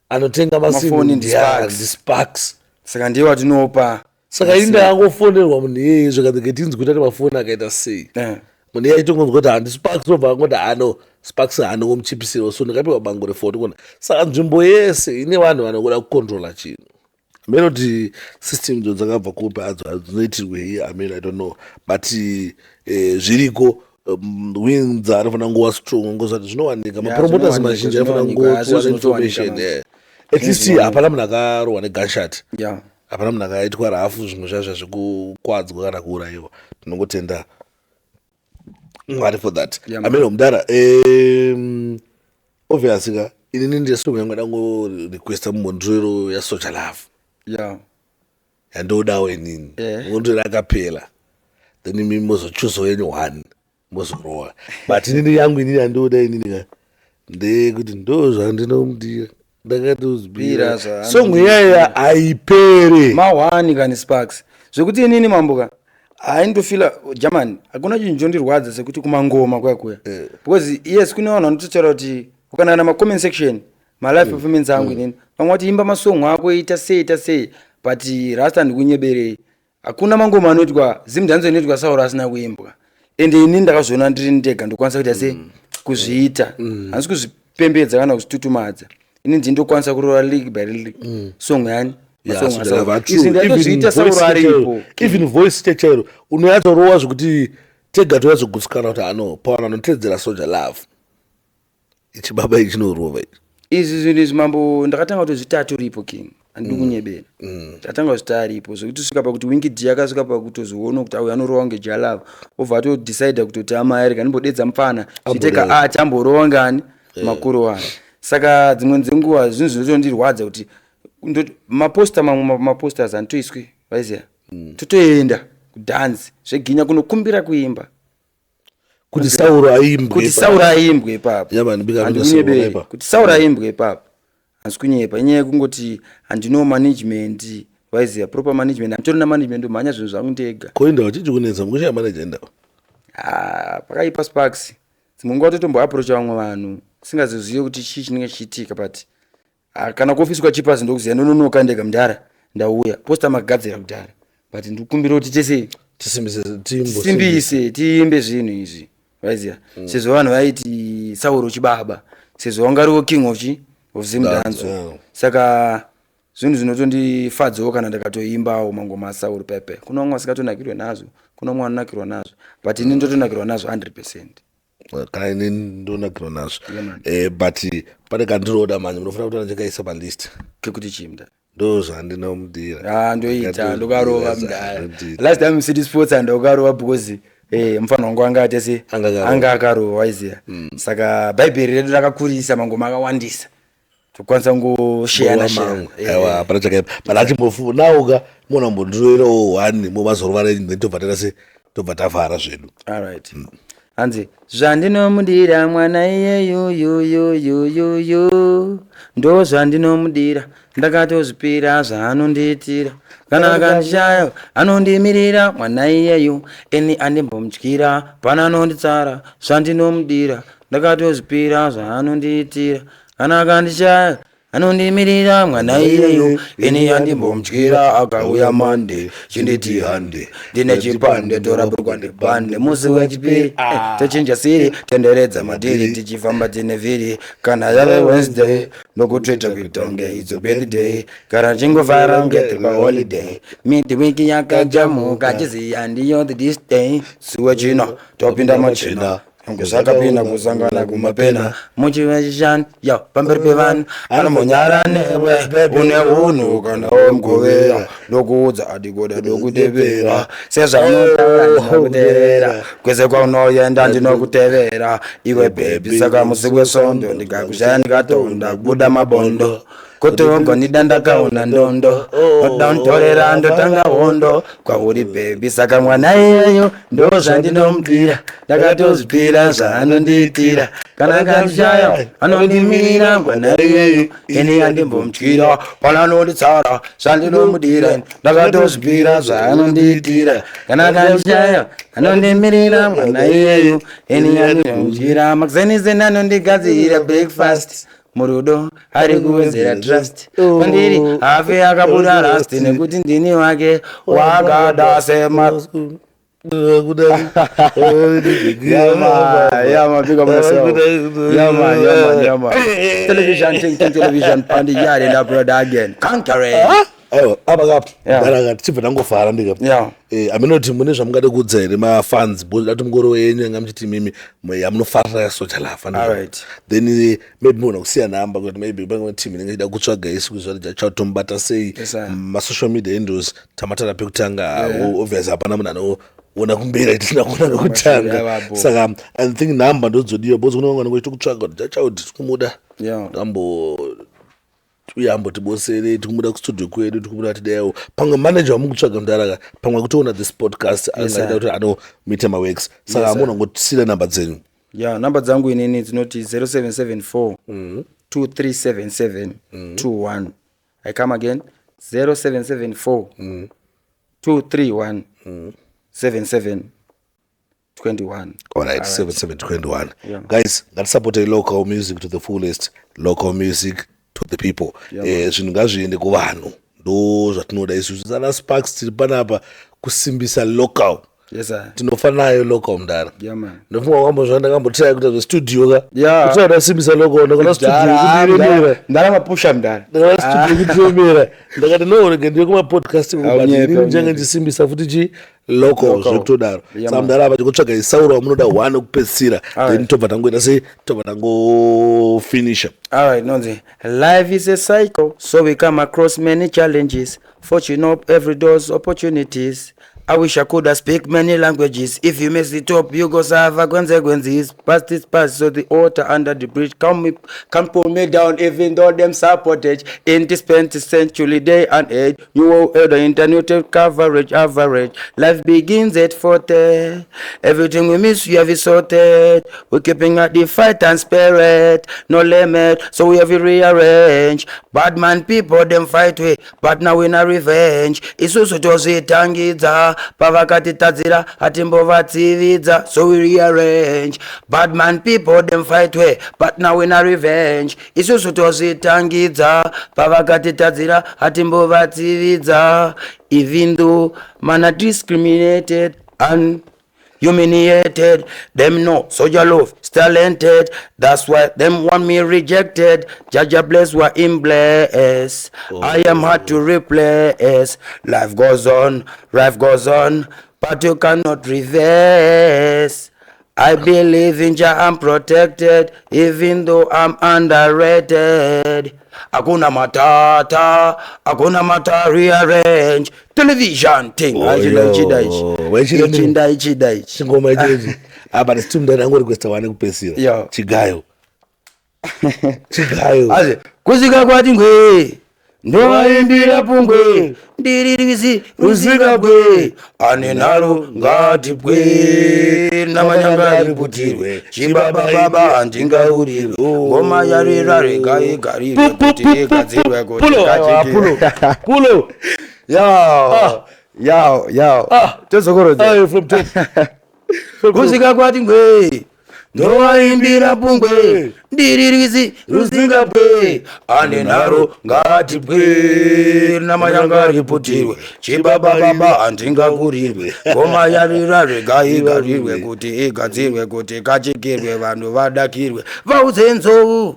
anotenga masini ndisparks saka ndiye watinopa saka ini ndakangofonerwa munhu iyeye zvikanzi ketinzi kuti ane mafoni akaita sei eh. munhu iye achitongonzwa kuti handi sparks obva angoti hano sparks hano womuchipisiro so ndakapiwa bango refoni kona saka nzvimbo yese ine vanhu vanokuda kucontrola chinhu hameno kuti system dzo dzakabva kupi hadzo dzinoitirwei amen i don't know but eh, zviriko um, wings anofanira nguva strong ngozvati zvinowanika mapromoters mazhinji anofanira nguva information eh. at least hapana munhu akarohwa negunshot hapana munhu akaitwa rafu zvimwe zvazva zvekukwadzwa kana kuurayiwa tinongotenda mwari for that Yeah, ameno mudara Obviously ka, inini ndiye song yangu dangorequesta mumbondiro yaSoul Jah Love. Yandodawo inini. Mundiro akapela, then imi mozochuzawo yenyu one, mozorowa. But inini yangu, inini yandoda inini ka, ndeyekuti ndo zvandinomudira, ndakatozvipira. Pira. Song iyaya haipere. Mahwani kani, Sparks, zvekuti inini mamboka haindofila german. Hakuna chinhu chondirwadza sekuti kumangoma kuya kuya, because yes, kune vanhu vanototaura kuti ukanana macomment section, malive performance angu inini, vamwe vati imba masong ako, ita sei, ita sei, but rasta, ndikunyeberei, hakuna mangoma anoitwa Zimdancehall inoitwa Sauro asina kuimbwa. Ende inini ndakazviona ndiri ndega, ndokwanisa kuita sei, kuzviita. Handisi kuzvipembedza kana kuzvitutumadza. Ini ndini ndokwanisa kurova lick by lick song yani. Yeah, Soul Jah Love, true. Izvi ndatozviita Sauro aripo. Even voice chairo unoyatsorowa zvekuti tega toyatsogutsikana kuti ano pavanhu vanotedzera Soul Jah Love, ichi baba ichi chinorova ichi. Izvi zvinhu izvi, mambo, ndakatanga kutozvita atoripo, king, handidi kunyebera. Ndakatanga kuzvita aripo, zvekuti svika pakuti Winky D akasvika pakutozoona kuti auyu anorova kunge Jah Love, obva atodecida kutoti amai, rega ndimbodedza mupfana, zviite ka art, amborova ngani makuru wani. Saka dzimwe dzenguva zvinhu zvinotondirwadza kuti maposter mamwe, maposters handitoiswi, vaiziya, totoenda kudhanzi zveginya kunokumbira kuimba. Kuti Sauro aimbwe. Kuti Sauro aimbwe ipapo. Yeah, man, big up. Handikunyeberi. Ipapo. Kuti Sauro aimbwe ipapo, handisi kunyepa. Inyaya yekungoti handino management, waiziya, proper management. Handitorina management, ndomhanya zvinhu zvangu ndega. Koindawo chichi kunetsa mukushaya manager indawo? Ah, pakaipa, Sparks. Dzimwe nguva totomboaprocha vamwe vanhu, singazozive kuti chii chinenge chichiitika, but ah, kana kuofisi kwaChipasi ndokuziva, ndononoka ndega, mudhara, ndauya, poster makagadzira kudhara, but ndikukumbira kuti tese tisimbise timbo. Tisimbise, tiimbe zvinhu izvi, vaiziya, sezvo vanhu vaiti Sauro chibaba, sezvo wanga ariwo king of chi of Zimdancehall. Saka zvinhu zvinotondifadzawo kana ndakatoimbawo mangoma aSauro pepe. Kuna vamwe vasingatonakirwe nazvo, kuna vamwe vanonakirwa nazvo, but ini ndotonakirwa nazvo 100%. Kana ini ndonakirwa nazvo. Yeah, man. But pane kandiroda manje, munofanira kuti ndachakaisa palist. Kekuti chimda? Ndo zvandinomudira. Ah, ndoita, ndokarova mudhara. Last time City Sports andokarova because mufana wangu anga ate se Anga akarova. Anga akarova, waiziya. Saka bhaibheri redu rakakurisa, mangoma akawandisa, tokwanisa kungosheyana sheya. Aiwa, hapana chakaipa, but achimbofu nauka mona mbondiroirawo one mumazorova renyu, then tobva taita se tobva tavhara zvedu. Alright, hanzi zvandinomudira mwana iyeyuyuyuyuyuyu, ndo zvandinomudira, ndakatozvipira zvaanondiitira, kana akandishaya anondimirira mwana iyeyu, eni andimbomutyira, pana anonditsara. Zvandinomudira, ndakatozvipira zvaanondiitira, kana akandishaya anondimirira mwana iyeyu, ini andimbomutyira. Akauya mande chinditi hande, ndine chipande, torapurwa ndipande musi wechipiri. Tochinja siri, tenderedza madhiri, tichifamba tine vhiri. Kana yave Wednesday, nokutwita kuitonge it's a birthday, kana chingofara ngeti paholiday, midweek yakajamuka, chiziya ndiyo the this day. Siwe chino topinda machina, ngusakapinda kusangana kumapena muchivechishanu yo pamberi pevanhu, anombonyara newe, une unhu kana womugovera, ndokuudza adikoda, ndokutevera sezvaunotaura, ndinokuteerera kwese kwaunoenda, ndinokutevera iwe baby. Saka musi wesvondo ndikakushaya, ndikatonda kubuda mabondo, kuti ugonida ndakaona ndondo, odantorera, ndotanga hondo kwauri baby. Saka mwana iyeyo ndo zvandinomudira, ndakatozvipira zvaanondiitira, kana akandishaya anondimirira mwana iyeyo, ini andimbomutyira, pana anonditsara. Zvandinomudira, ndakatozvipira zvaanondiitira, kana akandishaya anondimirira mwana iyeyo, ini andimbomutyira. Makuzenizeni anondigadzirira breakfast, murudo ari kuwedzera trust kwandiri, hafe akabuda rust, nekuti ndini wake wakada sema. Yeah, man. Yeah, man. Big up myself. Yeah, man. Yeah, man. Yeah, man. Television, ting, ting, television, pandi, yard, and that brother again. Conquering. Aiwa, apa kapo. Yeah. Dara tichibva tangofara ndika. Aminoti mune zvamungade kuudza here mafans, because dati mungoro wenyu yanga muchiti mimi yamunofarira yaSoul Jah Love? Alright. Then maybe mugona kusiya nhamba kuti maybe pane team inenge ichida kutsvaga isi kuziva kuti chatomubata sei. Yes, sir. Masocial media handles tamatara pekutanga. Obviously hapana munhu ano Ona kumberi, tisina kuona kekutanga. Yavapo. Saka I think nhamba ndodzodiwa because kune vamwe vanenge vachitokutsvaga kuti Jah Child tikumuda, ambo uye ambotibosere, tikumuda kustudio kwedu, tikumuda tidaiwo. Pamwe manager wamukutsvaga mudaraka, pamwe kutoona this podcast angaida kuti anomuita maworks, saka hamuna ngotisira namba dzenyu. Ya, namba dzangu inini dzinoti 0774 2377 21. I come again, 0774 231 77 21. All right, 7721. Yeah. Guys, ngatisapotei local music to the fullest, local music to the people. Zvinhu ngazviende kuvanhu, ndo zvatinoda isusu sana Sparks. Tiri panapa kusimbisa local. Yes sir. Tinofanayo local, mudara. Yeah man. Ndofunga wakambozva ndakambotry kuita zvestudio ka. Yeah. Kutry ndasimbisa local, ndakaona studio kundiremera. Mdara mapusha, mdara. Ndakaona studio kundiremera, ndakati no, rege ndiye kumapodcast, but Haunyepe, inini ndichange haunyepe. ndichisimbisa futi chi local. Local. Zvekutodaro. Yeah, Saka man. mudara apa chikutsvaga isauro wamunoda one wekupedzisira, then tobva tangoita sei, tobva tangofinisha. All right, Nonzi. Life is a cycle, so we come across many challenges. Fortune up every door's opportunities. I wish I could have speak many languages. If you mess it up, you go suffer consequences. Past is past, so the water under the bridge come me, can pull me down, even though them sabotage. In this 20th century day and age, you will the internet coverage average. Life begins at 40. Everything we miss, we have it sorted. We're keeping at the fight and spirit, no limit, so we have it rearrange. Bad man people them fight we, but now we na revenge. Isusu tozvitangidza, pavakatitadzira hatimbovatsividza, so we rearrange. Bad man people them fight we, but now we na revenge. Isusu tozvitangidza, pavakatitadzira hatimbovatsividza. Even though man are discriminated and humiliated, them know Soldier Love is talented. That's why them want me rejected. Jah Jah bless what him bless. I am hard to replace. Life goes on, life goes on, but you cannot reverse. I believe in Jah, I'm protected, even though I'm underrated. Hakuna matata, hakuna mata rearrange. Television thing. Oh, Achida yo. ichida ichi. Wechida Ichi ndaichida ichi. Chingoma ichechi apa ndisitu mudara angorequesta one kupedzisira. Yeah. Chigayo, chigayo. Aze kusvika kwati ngwe, ndovaimbira pungwe, ndiri rwizi rusingabwe, ane nharo ngatibwe, namanyanga riputirwe, chibaba baba handingaurirwe, ngoma yarira rega igarirwe kuti igadzirwe kuti Pulo, ah, pulo, igadzike. Pulo. Yao yao yao. Ah. Tozokorodza. Ayo, from top. Kusvika kwati ngwe, ndovaimbira pungwe, ndiri rwizi rusingabwe, ane nharo ngatibwe, namanyanga riputirwe, chibaba baba handingakurirwe, ngoma yarira rega igarirwe kuti igadzirwe kuti ikachikirwe, vanhu vadakirwe, vaudze nzou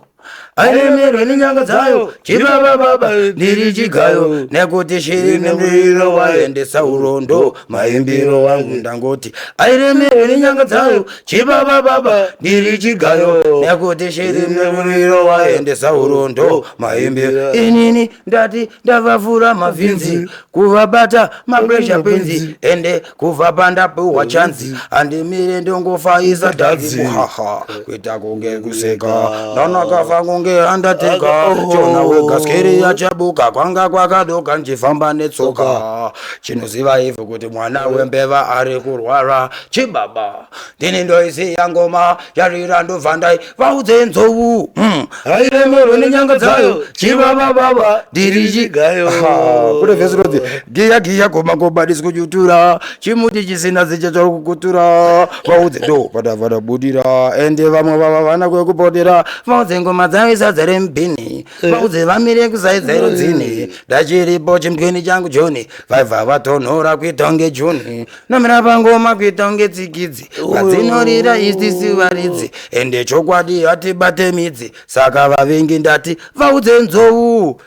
airemerwe nenyanga dzayo, chibaba baba ndiri chigayo, nekuti shiri nemuriro waendesa urondo maimbiro wangu, ndangoti airemerwe nenyanga dzayo, chibaba baba ndiri chigayo, nekuti shiri nemuriro waendesa urondo maimbiro. Inini ndati ndavavhura mavhinzi, kuvabata mapresha penzi, ende kubva pandapiwa chanzi handimire, ndongofaisa dhadzi, haha, kuita kunge kuseka nanakafa kunge andateka chona wega skeri yachabuka kwanga kwakadoka nchifamba netsoka, chinoziva ivhu kuti mwana wembeva ari kurwara, chibaba ndini ndoisiya ngoma yarira, ndobva ndai vaudze nzou airemerwe nenyanga dzayo, chibaba baba ndiri Chigayo. Kune vhesi rinoti giya giya goma goma disikujutura, chimuti chisina zicha chakukutura, vaudze ndo padavada budira, ende vamwe vava vana kwekupotera, vaudze ngoma dzavo isadzare mubhini, vaudze vamire kusaidza dzini, ndachiripo chimbweni changu joni, vaibva vatonhora kuita kunge juni, nomira pangoma kuita kunge tsikidzi, vadzinorira isisi varidzi, ende chokwadi hatibate midzi, saka vavengi ndati vaudze nzou.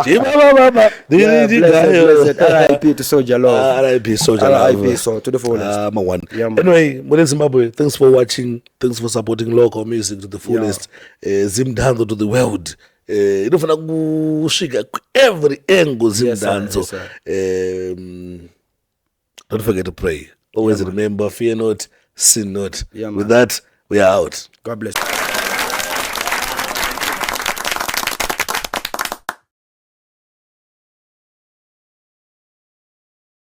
Chibaba baba ndiri chigayo. RIP to Soldier Love. RIP Soldier Love. RIP so to the fullest. Ah, my one. Yeah, man. Anyway, Mune Zimbabwe, thanks for watching. Thanks for supporting local music to the fullest. Zimdanzo to the world. Inofana kusvika every angle Yes, sir. Zimdanzo. Yes, sir. Don't forget to pray. Always remember, fear not, sin not. Yeah, With that, we are out. God bless.